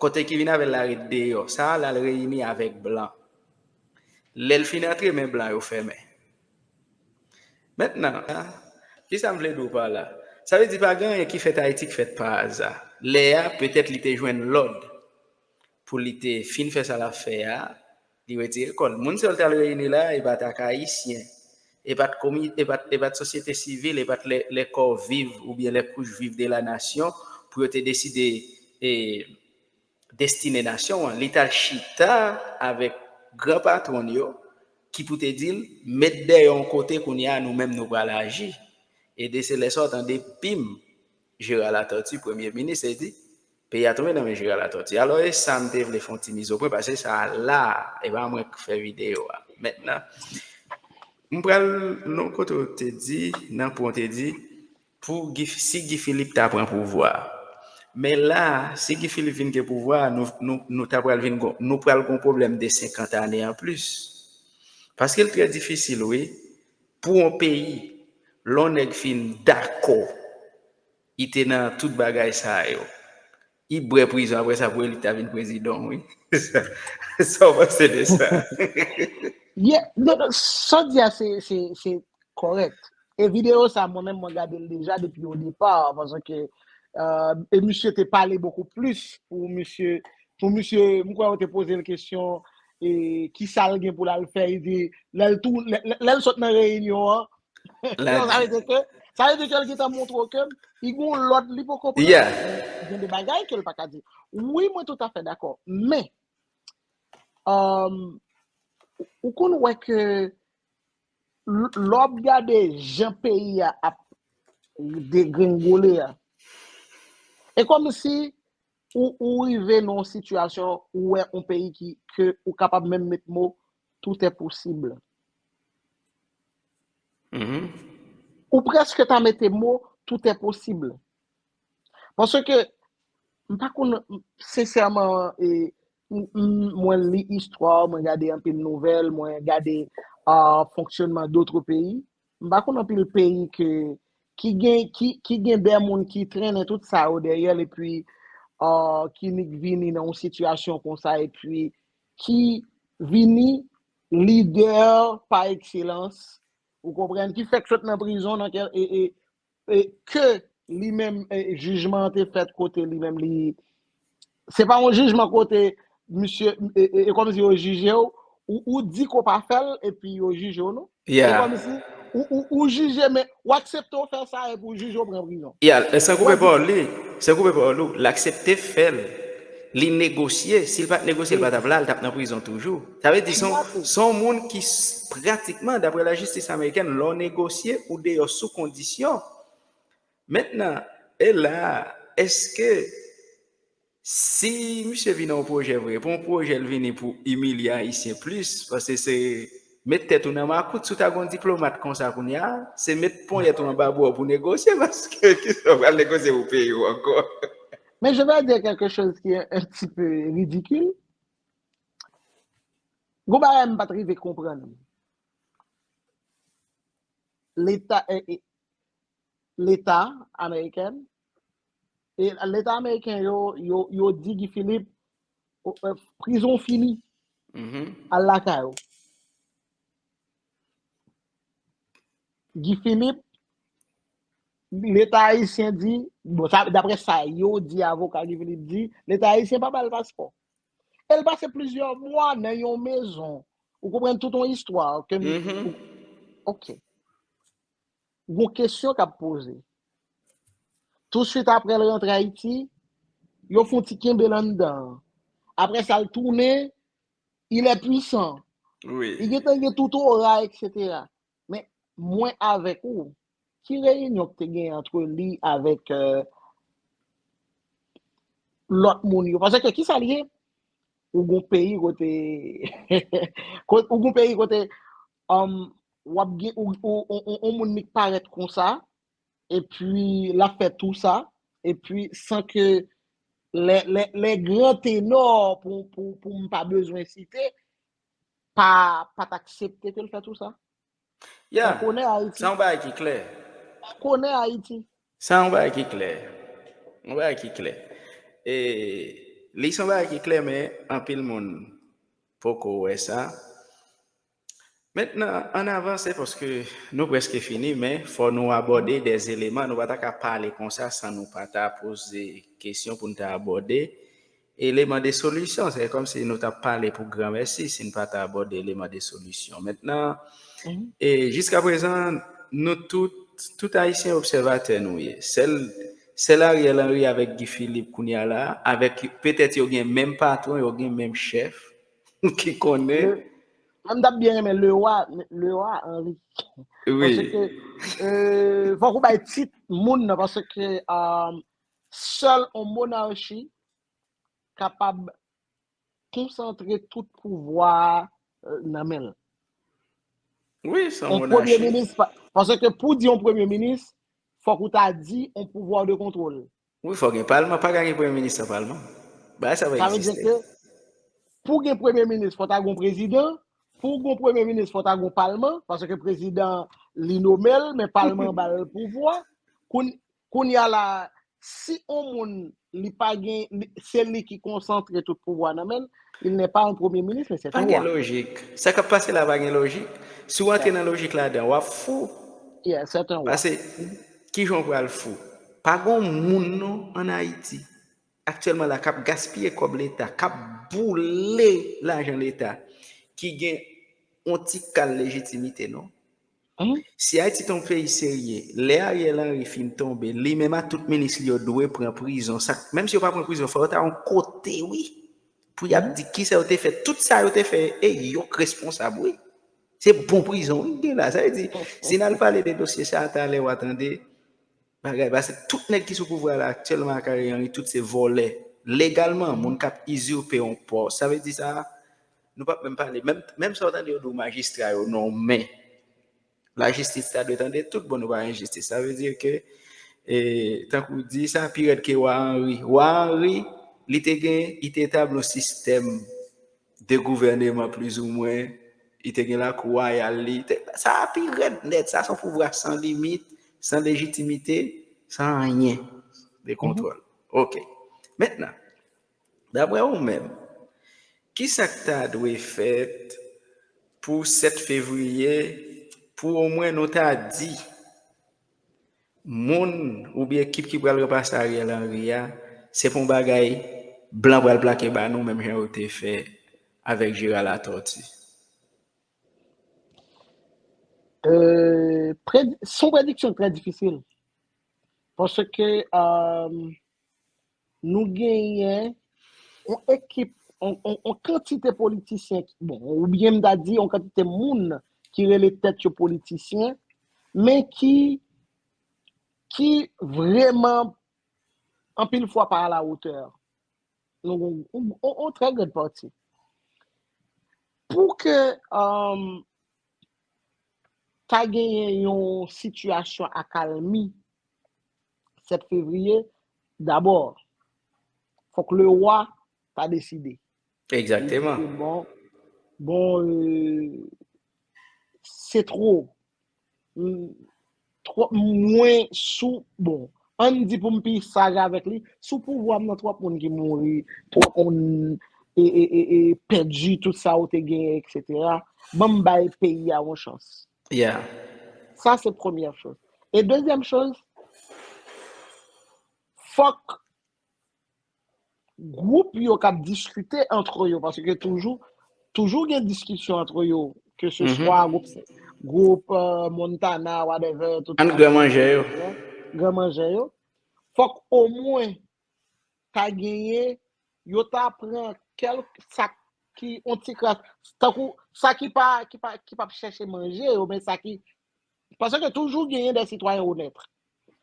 Kote ki vin avè l la ret deyò. Sa l al reyini avèk blan. Lè l fin antre, men blan yo fèmen. Mentnan, kisa m vle di w pa la? Sa vle di pa gen anyen ki fèt Ayiti ki fèt pa aza. Lè a, petèt li te jwenn lòd pou li te fin fè sa l ap fè a, Li retire kò l. Moun sa yo l t al reyini la, e pa t ak Ayisyen. E pa t komi, e pa t, e pa t sosyete sivil, e pa t les, les corps vifs oubyen les couches vives de la nation pou yo te deside e, destine nasyon an. Li t al chita avèk gran patwon yo ki pou te di l, met dèyè yon kote kounye a, nou menm nou pral aji. E de se lè sa w tande pim, Gérard Latortue, premye minis, e di, peyi a tonbe nan men Gérard Latortue. Alò, e sa m te vle fè yon ti mizopwen, paske sa a la, e pa mwen k fè videyo a. Mentnan, m pral nan kote w te di, nan pwen w te di, pou Guy, si Guy Philippe ta pran pouvwa. Men la, si Guy Philippe vin gen pouvwa, nou, nou, nou ta pral vin gon, nou pral gon pwoblèm de senkant ane an plis. Paske l trè difisil, wi, pou yon peyi, lè yon nèg fin dakò, li te nan tout bagay sa yo. Li bwè prizon, apre sa, pou li ta vin prezidan, wi. Sa, sa w panse de sa? Yeah, non, non, sa w di a, se, se, se kòrèk. E videyo sa, mwen menm, mwen gade l deja depi o depa, paske, euh, e misye te pale bokou plis pou misye, pou misye, m kwè yo te poze l kesyon, e ki sa l gen pou l al fè, li di, lè l tou, lè, lè, lè l sot nan reyinyon an, sa vle di ke, sa vle di ke l gentan montre w ke li gen yon lòd, li poko pran. Yeah. Gen de bagay ke l pa ka di. Wi, mwen toutafè dakò. Men, um, ou konn wè ke l-, lè w ap gade jan peyi a ap degrengole a, e kòmsi ou, ou rive nan yon sitiyasyon ou wè yon peyi ki, ke ou kapab menm met mo, tout est possible. Mhm. Ou prèske ta mete mo, tout est possible. Paske, m pa konn, sensèman, e, m, m, mwen li istwa, mwen gade anpil nouvèl, mwen gade, ah, fonksyonman dòt peyi. M pa konn anpil peyi ke, ki gen, ki, ki gen de moun ki trennen tout sa yo dèyè l, epi, ah, ki nik vini nan yon sitiyasyon konsa, epi ki vini lidè pa ekselans, ou konprann, ki fèk sot nan prizon, nan kè, e, e, e ke li menm, e, jijman an te fèt kote li menm li, se pa yon jijman kote misye, e, e, e kòmsi yo jije w, ou, ou di ke w pa fè l, epi yo jije w, non? Yeah. E kòmsi ou, ou, ou jije, men w aksepte w fè sa, epi w jije w pran prizon. Yeah, e san koupe pawòl li, san koupe pawòl ou, l aksepte fè l. Li negosye. Si l pa t negosye, l pa t ap la, l t ap nan prizon toujou. Sa vle di, se yon, se yon moun ki s-, pratikman, daprè lajistis amerikèn, lè w negosye, ou deyò sou kondisyon. Mentnan, e la, èske si misye vin yon pwojè vre, pou yon pwojè l vini pou imilye Ayisyen plis, paske se met tèt ou nan makout, si w ta gen yon diplomat konsa kounye a, se met ponyèt ou anba bò pou negosye, paske kisa w pral negosye pou peyi w ankò? Mais je vais dire quelque chose qui est un petit peu ridicule. Gon bagay m pa t rive konprann. Leta, e, e, Leta ameriken, e Leta ameriken yo, yo, yo di Guy Philippe, o, e, prizon fini. Mhm. Al lakay ou. Guy Philippe, Leta ayisyen di, bon, sa, daprè sa yo di, avoka Guy Philippe di, Leta ayisyen pa ba l paspò. E l pase plizyè mwa nan yon mezon. Ou konprann tout yon istwa ke m, mhm, ou, ok. Gon kesyon k ap poze. Touswit apre l rantre Ayiti, yo fè yon ti kenbe l anndan. Apre sa, l tounen, il est puissant. Wi. Li gentan gen tout ora, et cetera. Men, mwen avèk ou, ki reyinyon ki te gen ant li avèk, euh, lòt moun yo? Paske ki sa l ye? Ou gon peyi kote, kot-, ou gon peyi kote, um, w ap gen, ou, ou, ou, ou, ou moun ni k parèt konsa, epi l ap fè tou sa, epi san ke les, les, les grands ténors, pou, pou, pou m pa bezwen site, pa, pa t aksepte ke l fè tou sa? Yeah, sa yon bagay ki klè. Sa yon bagay ki klè. Yon bagay ki klè. E, li se yon bagay ki klè, men anpil moun poko wè sa. Mentnan, ann avanse, paske nou prèske fini, men fò nou abòde de eleman. Nou pa ta ka pale konsa san nou pa ta poze kesyon pou n ta abòde. eleman de solisyon. Se kòmsi nou t ap pale pou granmèsi si n pa ta abòde eleman de solisyon. Mentnan, e jiskaprezan, nou tout, tout Ayisyen obsèvatè nou ye. Sèl, sèl Ariel Henry avèk Guy Philippe kounye a la, avèk petèt yo gen menm patwon, yo gen menm chèf, ki konnen. Mwen, m t ap byen renmen Lewa, Lewa Henry. Paske, fòk ou bay tit moun nan, paske sèl yon monarchi kapab konsantre tout pouvwa a nan men l. Wi, se yon monarchi. Paske pou di yon premye minis, fòk ou ta di yon pouvwa de kontwòl. Wi, fòk gen palman, pa ka gen premye minis san palman. Bagay sa pa egziste. Pou gen premye minis, fòk ta gen prezidan. Pou gen premye minis, fòk ta gen palman, paske prezidan li nome l, men palman ba l pouvwa. Kounye a la, si yon moun li pa gen, se li ki konsantre tout pouvwa nan men l, il n'est pas un premier ministre, mais c'est un roi. Pa gen lojik. Sa k ap pase la pa gen lojik. Si w antre nan lojik ladan, w ap fou. Yeah, c'est un roi. Paske, kijan w pral fou? Pa gen moun non ann Ayiti aktyèlman la k ap gaspiye kòb Leta, k ap boule lajan Leta, ki gen yon ti kal lejitimite non. Si Ayiti te yon peyi serye, lè Ariel Henry fin tonbe, li menm ak tout minis li yo dwe pran prizon. Sa, menm si yo pa pran prizon, fò yo ta yon kote, wi. Pou y ap di kisa yo te fè. Tout sa yo te fè, e yo k responsab, wi. Se bon prizon, wi, gen la. Sa vle di, si n al pale de dosye sa a talè, w a tande, bagay, paske tout nèg ki sou pouvwa la aktyèlman ak Ariel Henry, tout se vòlè. Legalman, moun k ap izirpe yon pòs. Sa vle di sa, nou p ap menm pale. Menm, menm sa w tande yo di w majistra yo nonmen. Lajistis ta dwe tande tout, bon, nou pa gen jistis. Sa vle di ke, e, tankou w di, sa pi rèd ke Wa Henry. Wa Henry, li te gen, li te etabli yon sistèm de gouvèneman plizoumwen, li te gen lakou wayal li. Sa pi rèd nèt, sa se yon pouvwa san limit, san lejitimite, san anyen de kontwòl. Ok. Mentnan, daprè ou menm, kisa k ta dwe fèt pou sèt fevriye, pou omwen nou ta di, moun oubyen ekip ki pral ranplase Ariel Henry a, se pa yon bagay blan pral plake ba nou, menm jan yo te fè avèk Gérard Latortue? Euh, se yon prediksyon trè difisil. Paske, euh, nou genyen yon ekip, yon, yon, yon kantite politisyen, bon, oubyen m ta di yon kantite moun ki rele tèt yo politisyen, men ki, ki vrèman, anpil fwa, pa a la wotè. Nou gen yon, yon, yon trè gran pati. Pou ke, um, ta genyen yon sitiyasyon akalmi sèt fevriye, dabò, fòk lewa ta deside. Egzakteman. Li di ke bon, bon, euh, se twò, m, twòp mwen sou, bon, ann di pou m pi saj avèk li, sou pouvwa m nan twòp moun ki mouri, twòp moun e, e, e, e, pèdi tout sa ou te genyen, et cetera. Ban m bay peyi a yon chans. Yeah. Sa se premyè choz. E dezyèm choz, fòk gwoup yo k ap diskite antre yo, paske toujou, toujou gen diskisyon antre yo, ke se swa gwoup, gwoup, euh, Montana, whatever, tout Ant gran manjè yo. Gran manjè yo. Fòk omwen ta genyen, yo ta pran kèk sa ki, yon ti kras, tankou sa ki pa, ki pa, ki p ap chèche manje yo, men sa ki, paske toujou genyen de sitwayen onèt.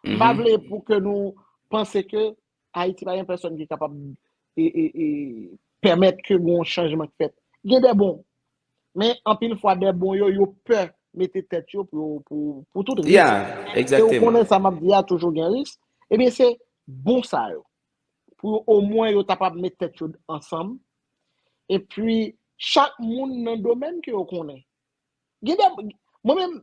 M pa vle pou ke nou panse ke Ayiti pa gen pèsòn ki kapab e, e, e, pèmèt ke gon chanjman k fèt. Gen de bon. Men anpil fwa, de bon yo, yo pè mete tèt yo pou, pou, pou tout risk. Yeah, egzakteman. E ou konnen sa m ap di a, toujou gen risk. Ebyen, se bon sa yo. Pou yo, omwen, yo kapab met tèt yo ansanm. Epi, chak moun nan domèn ke yo konnen. Gen de, mwen menm,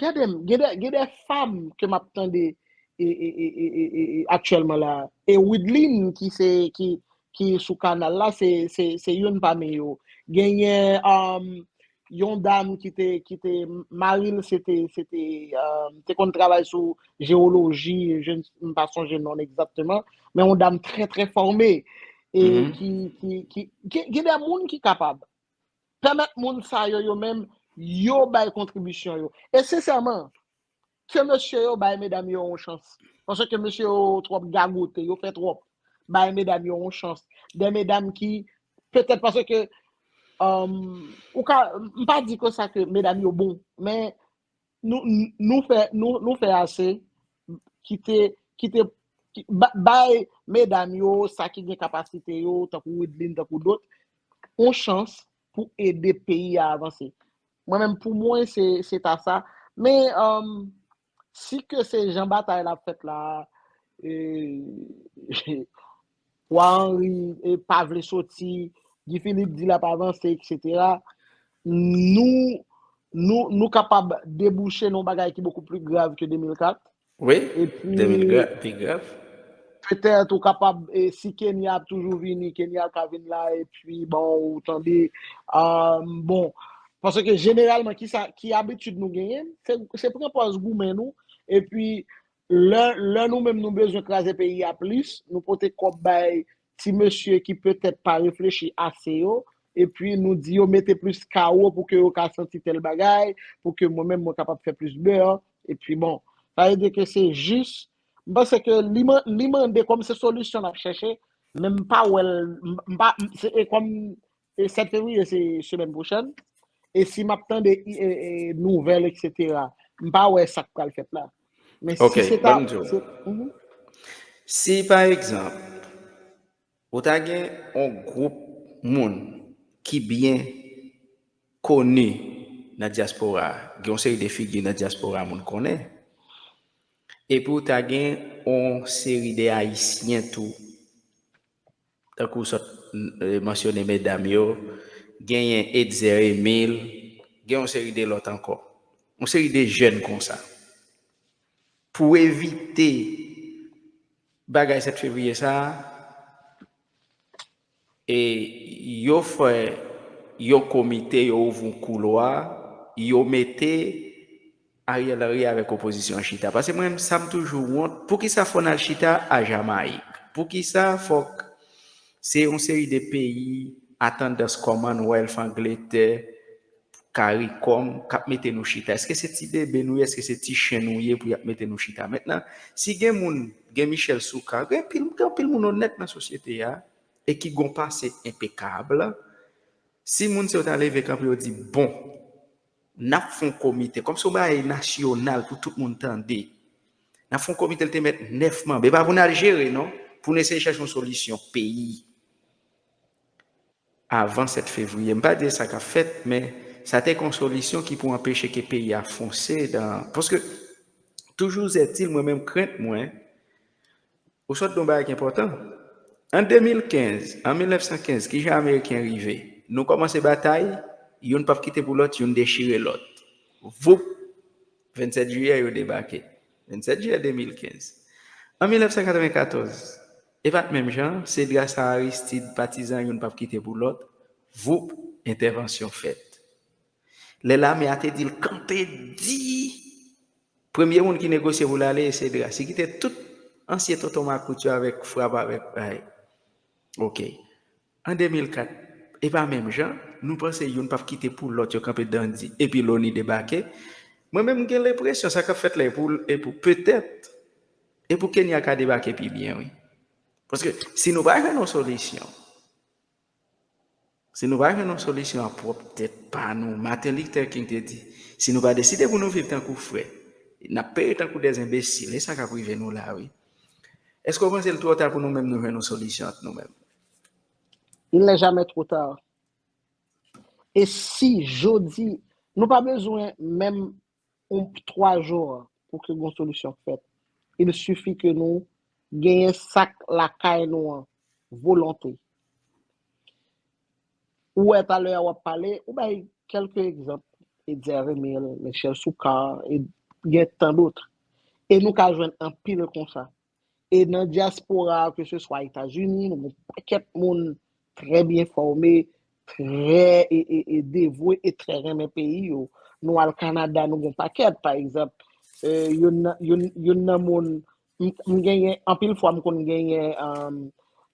gade m, gen de, gen de fanm ke m ap tande e, e, e, aktyèlman la. E Widline ki se, ki, ki sou kanal la, se, se, se youn pami yo. Genyen, um, yon dam ki te, ki te, mari l se te, se te, euh, te konn travay sou jewoloji, je n, m pa sonje non egzakteman, men yon dam trè, trè fòme, e ki, ki, ki, ki, gen de moun ki kapab pèmèt moun sa yo, yo menm, yo bay kontribisyon yo. E sensèman, ke mesye yo bay medam yo yon chans. Paske mesye yo twòp gagote, yo fè twòp. Bay medam yo yon chans. De medam ki, petèt paske, um, ou ka, m pa di ke sa ke medam yo bon, men nou, nou fè, nou, nou fè ase, kite, kite, ki, ba- bay medam yo sa ki gen kapasite yo, tankou Widlin, tankou dòt, yon chans pou ede peyi a avanse. Mwen menm, pou mwen, se, se ta sa. Men, um, si ke se jan batay la ap fèt la, e, Wa Henry, e, pa vle soti, Guy Philippe di l ap avanse, et cetera. Nou, nou, nou kapab debouche nan yon bagay ki bokou pli grav ke de mil kat. Wi, Epi, de mil gra- pi grav. Petèt ou kapab, e, si Kenya ap toujou vini, Kenya ka vin la, epi, bon, ou tande, um, bon, paske jeneralman, ki sa, ki abitid nou genyen, se, se pran pòz goumen nou, epi lè, lè nou menm nou bezwen kraze peyi a plis, nou pote kòb bay ti mesye ki petèt pa reflechi ase yo, epi nou di yo mete plis kawo pou ke yo ka santi tèl bagay, pou ke mwen menm mwen kapab fè plis bè, epi bon, sa vle di ke se jis, m panse ke li, man- li mande kòm se solisyon n ap chèche, men m pa wè l, m, m pa, m- se, e kòm e sèt fevriye se semèn pwochèn, e si m ap tande i- e, e, nouvèl, et cetera, m pa wè sa k pral fèt la. Men Ok, si se ta, ban m di w. Se, mhm. Si, pa egzanp, ou ta gen yon gwoup moun ki byen koni nan dyaspora, gen yon seri de figi nan dyaspora moun konnen, epi ou ta gen yon seri de Ayisyen tou, tankou w sot, e, mansyone medam yo, genyen Etzer Emile, gen yon seri de lòt ankò. Yon seri de jèn konsa. Pou evite bagay sèt fevriye sa a, e yo fè yon komite, yo ouvri yon koulwa, yo mete Ariel Henry avèk opozisyon an chita. Paske mwen, sa m toujou wont, poukisa fò n al chita a Jamayik? Poukisa fòk se yon seri de peyi a tandans Commonwealth, Angletè, Caricom k ap mete nou chita? Èske se ti bebe nou ye? Èske se ti chen nou ye pou y ap mete nou chita? Mentnan, si gen moun, gen Michel Soukar, gen pil, gen pil moun onèt nan sosyete a, e ki gon pase enpekab, si moun se yo ta leve kanpe, yo di, bon, n ap fè yon komite, kòmsi yon bagay nasyonal pou tout moun tande. N ap fè yon komite, l te mèt nèf manm. E pa pou n al jere, non. Pou n eseye chèche yon solisyon peyi. Avan sèt fevriye. M pa di sa k ap fèt, men sa te kon solisyon ki pou anpeche ke peyi a fonse dan, paske toujou zètil, mwen menm krent mwen, ou sot don bagay ki enpòtan. An de mil kenz, an mil nèf san kenz, ki jan Ameriken rive? Nou kòmanse batay, youn p ap kite pou lòt, youn dechire lòt. Voup, vennsèt jiyè, yo debake. Vennsèt jiyè de mil kenz. An mil nèf san katrevenkatòz, e pa t menm jan, se gras a Aristide, patizan youn p ap kite pou lòt, voup, entèvansyon fèt. Lè lame a te di l kanpe di, premye moun ki negosye pou l ale, e Cédras. Li kite tout ansyen tonton makout yo avèk frap, avèk, ay. Ok. An de mil kat, e pa menm jan, nou panse youn p ap kite pou lòt, yo kanpe dandi, epi Loni debake. Mwen menm, m gen lenpresyon sa k ap fèt la, e pou, e pou, petèt, e pou Kenya ka debake pi byen, wi. Paske si nou pa jwenn yon solisyon, si nou pa jwenn yon solisyon a pwòp tèt pa nou, Martin Luther King te di, si nou pa deside pou nou viv tankou frè, n ap pere tankou dè enbesil. E sa k ap rive nou la, wi. Èske w panse l twò ta pou nou menm nou jwenn yon solisyon ant nou menm? Il n'est jamais trop tard. E si jodi, nou pa bezwen menm yon twa jou pou ke gon solisyon fèt. Il suffit ke nou genyen sa k lakay nou an, volonte. Ou wè talè a w ap pale, ou bay kèlke egzanp, Etzer Emile, Michel Soukar, e gen tan dòt. E nou ka jwenn anpil konsa. E nan dyaspora, ke se swa Etazini, nou gen pakèt moun trè byen fòme, trè e, e, e devwe e trè renmen peyi yo. Nou al Kanada, nou gen pakèt, pa egzanp, e, youn nan, youn, youn nan moun, m, m genyen, anpil fwa m konn genyen um,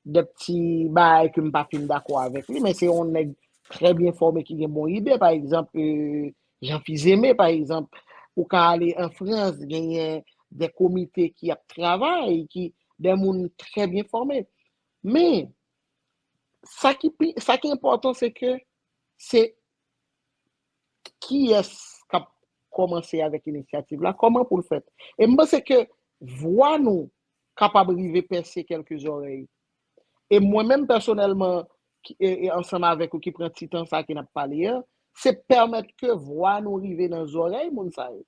de pti bagay ke m pa fin dakò avèk li, men se yon nèg trè byen fòme ki gen bon ide, pa egzanp, e, Jean Fils-Aimé, pa egzanp, ou ka ale an Frans, genyen de komite ki ap travay, ki de moun trè byen fòme. Men, sa ki, pi, sa ki enpòtan, se ke se kiyès k ap kòmanse avèk inisyativ la, kòman pou l fèt. E m panse ke vwa nou kapab rive pèse kèlke zòrèy. E mwen menm pèsonèlman, e, e ansanm avèk ou ki pran ti tan sa ki n ap pale a, se pèmèt ke vwa nou rive nan zòrèy moun sa yo.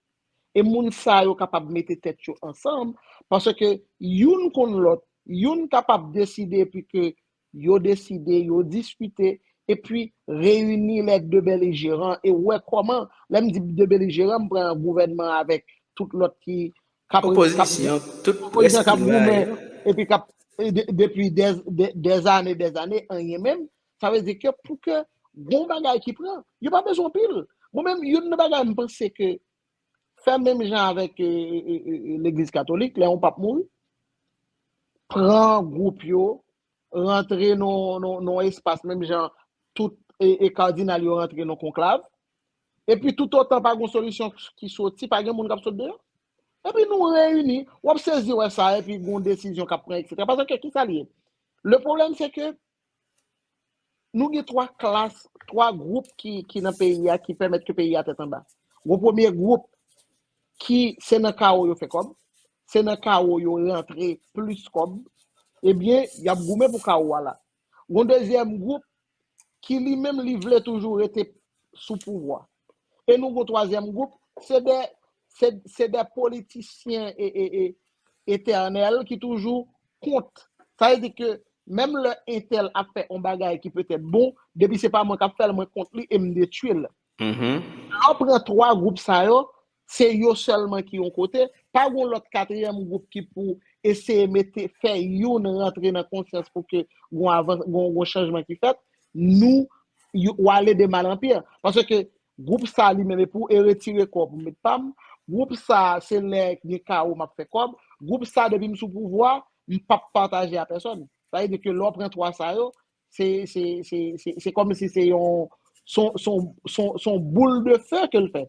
E moun sa yo kapab mete tèt yo ansanm, paske youn konn lòt, youn kapab deside epi ke yo deside, yo diskite, epi reyini les deux belligérants e wè kòman, lè m di de belijeran, m pran gouvènman avèk tout lòt ki k ap, k ap, opozisyon, tout opozisyon k ap goumen, epi k ap, e, de, depi dè, dè, dè zane, dè zane, anyen menm, sa vle di ke pou ke gon bagay ki pran, yo pa bezwen pil. Mwen menm, youn nan bagay m panse ke fè menm jan avèk e, e, e, e, legliz katolik, lè yon pap mouri, pran gwoup yo, rantre nan, nan, nan espas, menm jan tout e, e kadinal yo rantre nan konklav, epi toutotan pa gen solisyon ki soti, pa gen moun k ap sot deyò. Epi nou reyini, w ap sezi wè sa, epi gen desizyon k ap pran, etsetera. Paske ki sa l ye? Le pwoblèm, se ke nou gen twa klas, twa gwoup ki, ki nan peyi a, ki pèmèt ke peyi a tèt anba. Gon premye gwoup ki se nan kawo yo fè kòb, se nan kawo yo rantre plis kòb, ebyen, y ap goumen pou kawo a la. Gon dezyèm gwoup ki li menm li vle toujou rete sou pouvwa. E nou gon twazyèm gwoup, se de, se, se de politisyen e, e, e, etènèl ki toujou kont. Sa vle di ke menm lè entèl ap fè yon bagay ki petèt bon, depi se pa mwen k ap fè l, mwen kont li e m detwi l. Lè w pran twa gwoup sa yo, se yo sèlman ki yon kote. Pa gon lòt katriyèm gwoup ki pou eseye mete, fè youn rantre nan konsyans pou ke gon avans, gon, gon chanjman ki fèt. Nou, yo, w ale de mal an pye. Paske gwoup sa li menm, e pou e retire kò pou met pa m. Gwoup sa, se lè gen kawo m ap fè kòb. Gwoup sa, depi m sou pouvwa, m p ap pataje a pèsòn. Sa vle di ke lè w pran twa sa yo, se, se, se, se, se kòmsi se yon, se yon, se yon, se yon, se yon boul de fe ke l fè.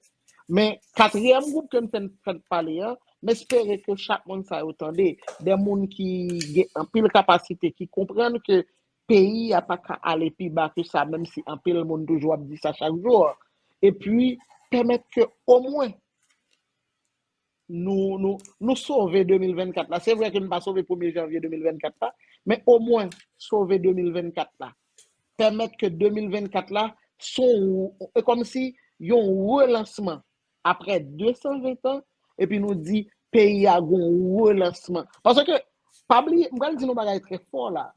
Men katriyèm gwoup ke n fè, fè pale a, m espere ke chak moun sa yo tande, de moun ki gen anpil kapasite, ki konprann ke peyi a pa ka ale pi ba ke sa, menm si anpil moun toujou ap di sa chak jou. Epi, pèmèt ke omwen nou, nou, nou sove de mil vennkat la. Se vre ke nou pa sove premye janvye de mil vennkat la, men omwen sove de mil vennkat la. Pèmèt ke de mil vennkat la, se yon, e kòmsi yon relansman. Aprè de san ven tan, epi nou di peyi a gon relansman. Paske, pa bliye, m pral di nou bagay trè fò la.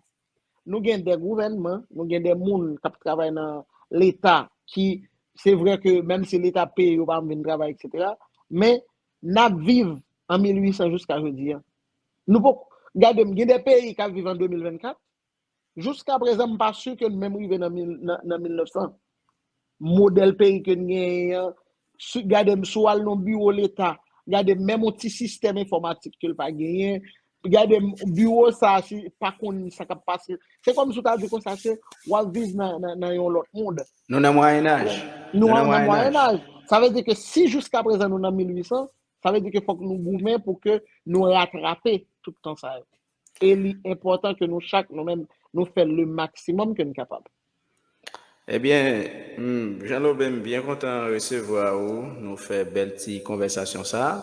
Nou gen de gouvènman, nou gen de moun k ap travay nan Leta ki, se vre ke menm si Leta peye yo pa vin travay, etsetera, men n ap viv an mil uit san jiska jodi a. Nou poko, gade m, gen de peyi k ap viv an de mil vennkat, jiska prezan, m pa si ke n menm rive nan mil, nan, nan mil nèf san. Modèl peyi ke n genyen an, si, gade m, si w al nan biwo Leta, gade m, menm yon ti sistèm enfòmatik ke l pa genyen, gade m, biwo sa a, si pa konn sa k ap pase. Se kòmsi w ta di konsa, se w ap viv nan, nan, nan yon lòt mond. Nou nan Mwayenaj. Nou nan Mwayenaj. Sa vle di ke si jiska prezan nou nan mil uit san, sa vle di ke fòk nou goumen pou ke nou ratrape tout tan sa yo. E li enpòtan ke nou chak, nou menm, nou fè le maksimòm ke n kapab. Ebyen, hmm, Jean Lobin, m byen kontan resevwa ou. Nou fè bèl ti konvèsasyon sa a.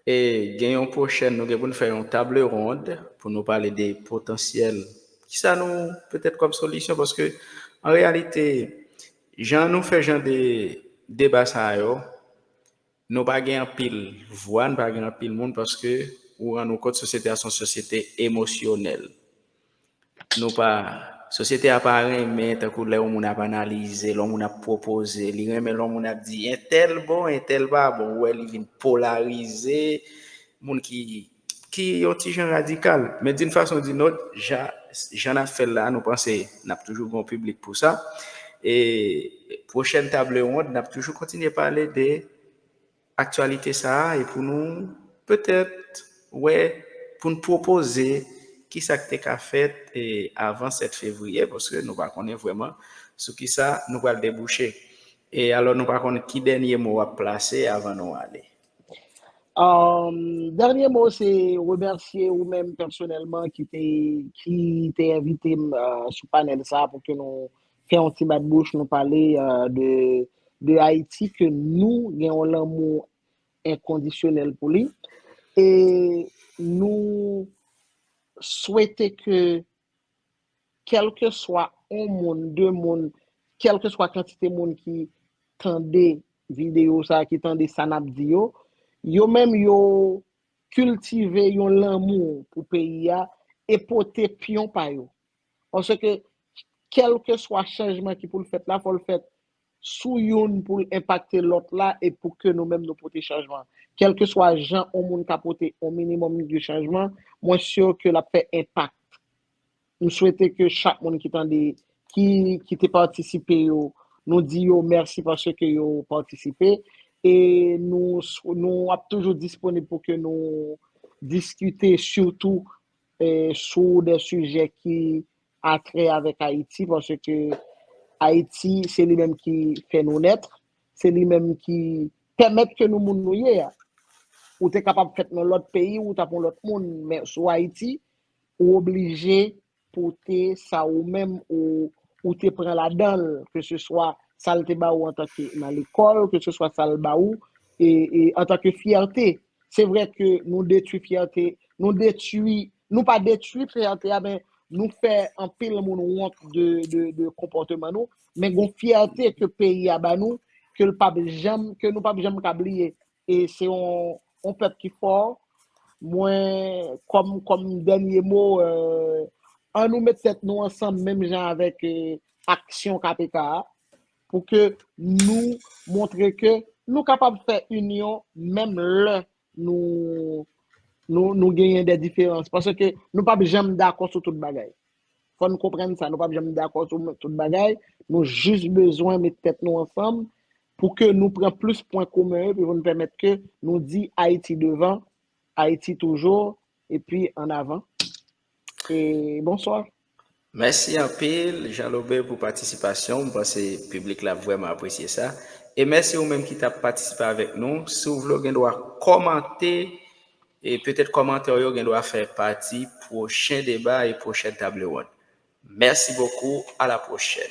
E gen yon pwochèn, nou gen pou n fè yon table ronde pou nou pale de potansyèl. Kisa nou, petèt kòm solisyon, paske, an reyalite, jan nou fè jan de deba sa yo, nou pa gen anpil vwa, nou pa gen anpil moun, paske ou rann ou kont sosyete a se yon sosyete emosyonèl. Nou pa, sosyete a pa renmen, tankou lè yon moun ap analize, lè yon moun ap pwopoze, li renmen lè yon moun ap di, entèl bon, entèl pa bon, ou wè li vin polarize, moun ki, ki yon ti jan radikal. Men d'une façon ou d'une autre, jan, jan n ap fè l la, nou panse n ap toujou gen yon piblik pou sa. E pwochèn table ronde, n ap toujou kontinye pale de aktyalite sa a e pou nou petèt wè, pou n pwopoze kisa k te ka fèt e avan sèt fevriye, paske nou pa konnen vrèman sou kisa nou pral debouche. E alò, nou pa konn ki dènye mo w ap plase avan nou ale. Um, dènye mo se remèsye ou menm pèsonèlman ki te ki te envite m uh, sou panèl sa pou ke nou fè yon ti bat bouch, nou pale uh, de de Ayiti, ke nou gen yon lanmou enkondisyonèl pou li e nou swete ke kèlkeswa yon moun, de moun, kèlkeswa kantite moun ki tande videyo sa, ki tande sa n ap di yo, yo menm yo kiltive yon lanmou pou peyi a e pote pyon pa yo. Paske kèlkeswa chanjman ki pou l fèt la, fò l fèt sou youn pou l enpakte lòt la e pou ke nou menm nou pote chanjman. Kèlkeswa jan yon moun ka pote yon minimòm de chanjman, mwen si ke l ap fè enpak. M swete ke chak moun ki tande, ki, ki te patisipe yo, nou di yo mèsi paske yo patisipe. E nou, nou ap toujou disponib pou ke nou diskite sitou eh, sou de sijè ki atrè avèk Ayiti, paske Ayiti, se li menm ki fè nou nèt, se li menm ki pèmèt ke nou moun nou ye a. Ou te kapab fèt nan lòt peyi, ou t ap yon lòt moun, men sou Ayiti, ou oblije pote sa ou menm ou, ou te pran ladan l, ke se swa sa l te ba ou antanke nan lekòl, ke se swa sa l ba ou e, e antanke fyète. Se vre ke nou detwi fyète, nou detwi, nou pa detwi fyète a, men nou fè anpil moun wont de, de, de konpòteman nou, men gon fyète ke peyi a ba nou, ke l p ap janm, ke nou p ap janm ka bliye. E se yon, yon pèp ki fò. Mwen, kòm, kòm dènye mo, euh, an nou met tèt nou ansanm menm jan avèk euh, aksyon K P K a, pou ke nou montre ke nou kapab fè inyon menm lè nou, nou, nou genyen de diferans. Paske nou p ap janm dakò sou tout bagay. Fò n konprann sa, nou p ap janm dakò sou tout bagay. Nou jis bezwen met tèt nou ansanm pou ke nou pran plis pwen komen yo, pou nou pèmèt ke nou di Ayiti devan, Ayiti toujou, epi an avan. E bonswa. Mèsi anpil, Jean Lobé, pou patisipasyon w. M panse piblik la ap vrèman apresye sa. E mèsi ou menm ki t ap patisipe avèk nou. Si w vle, w gen dwa kòmante, e petèt kòmantè w yo gen dwa fè pati pwochen deba e pwochèn table ronde. Merci beaucoup, à la prochaine.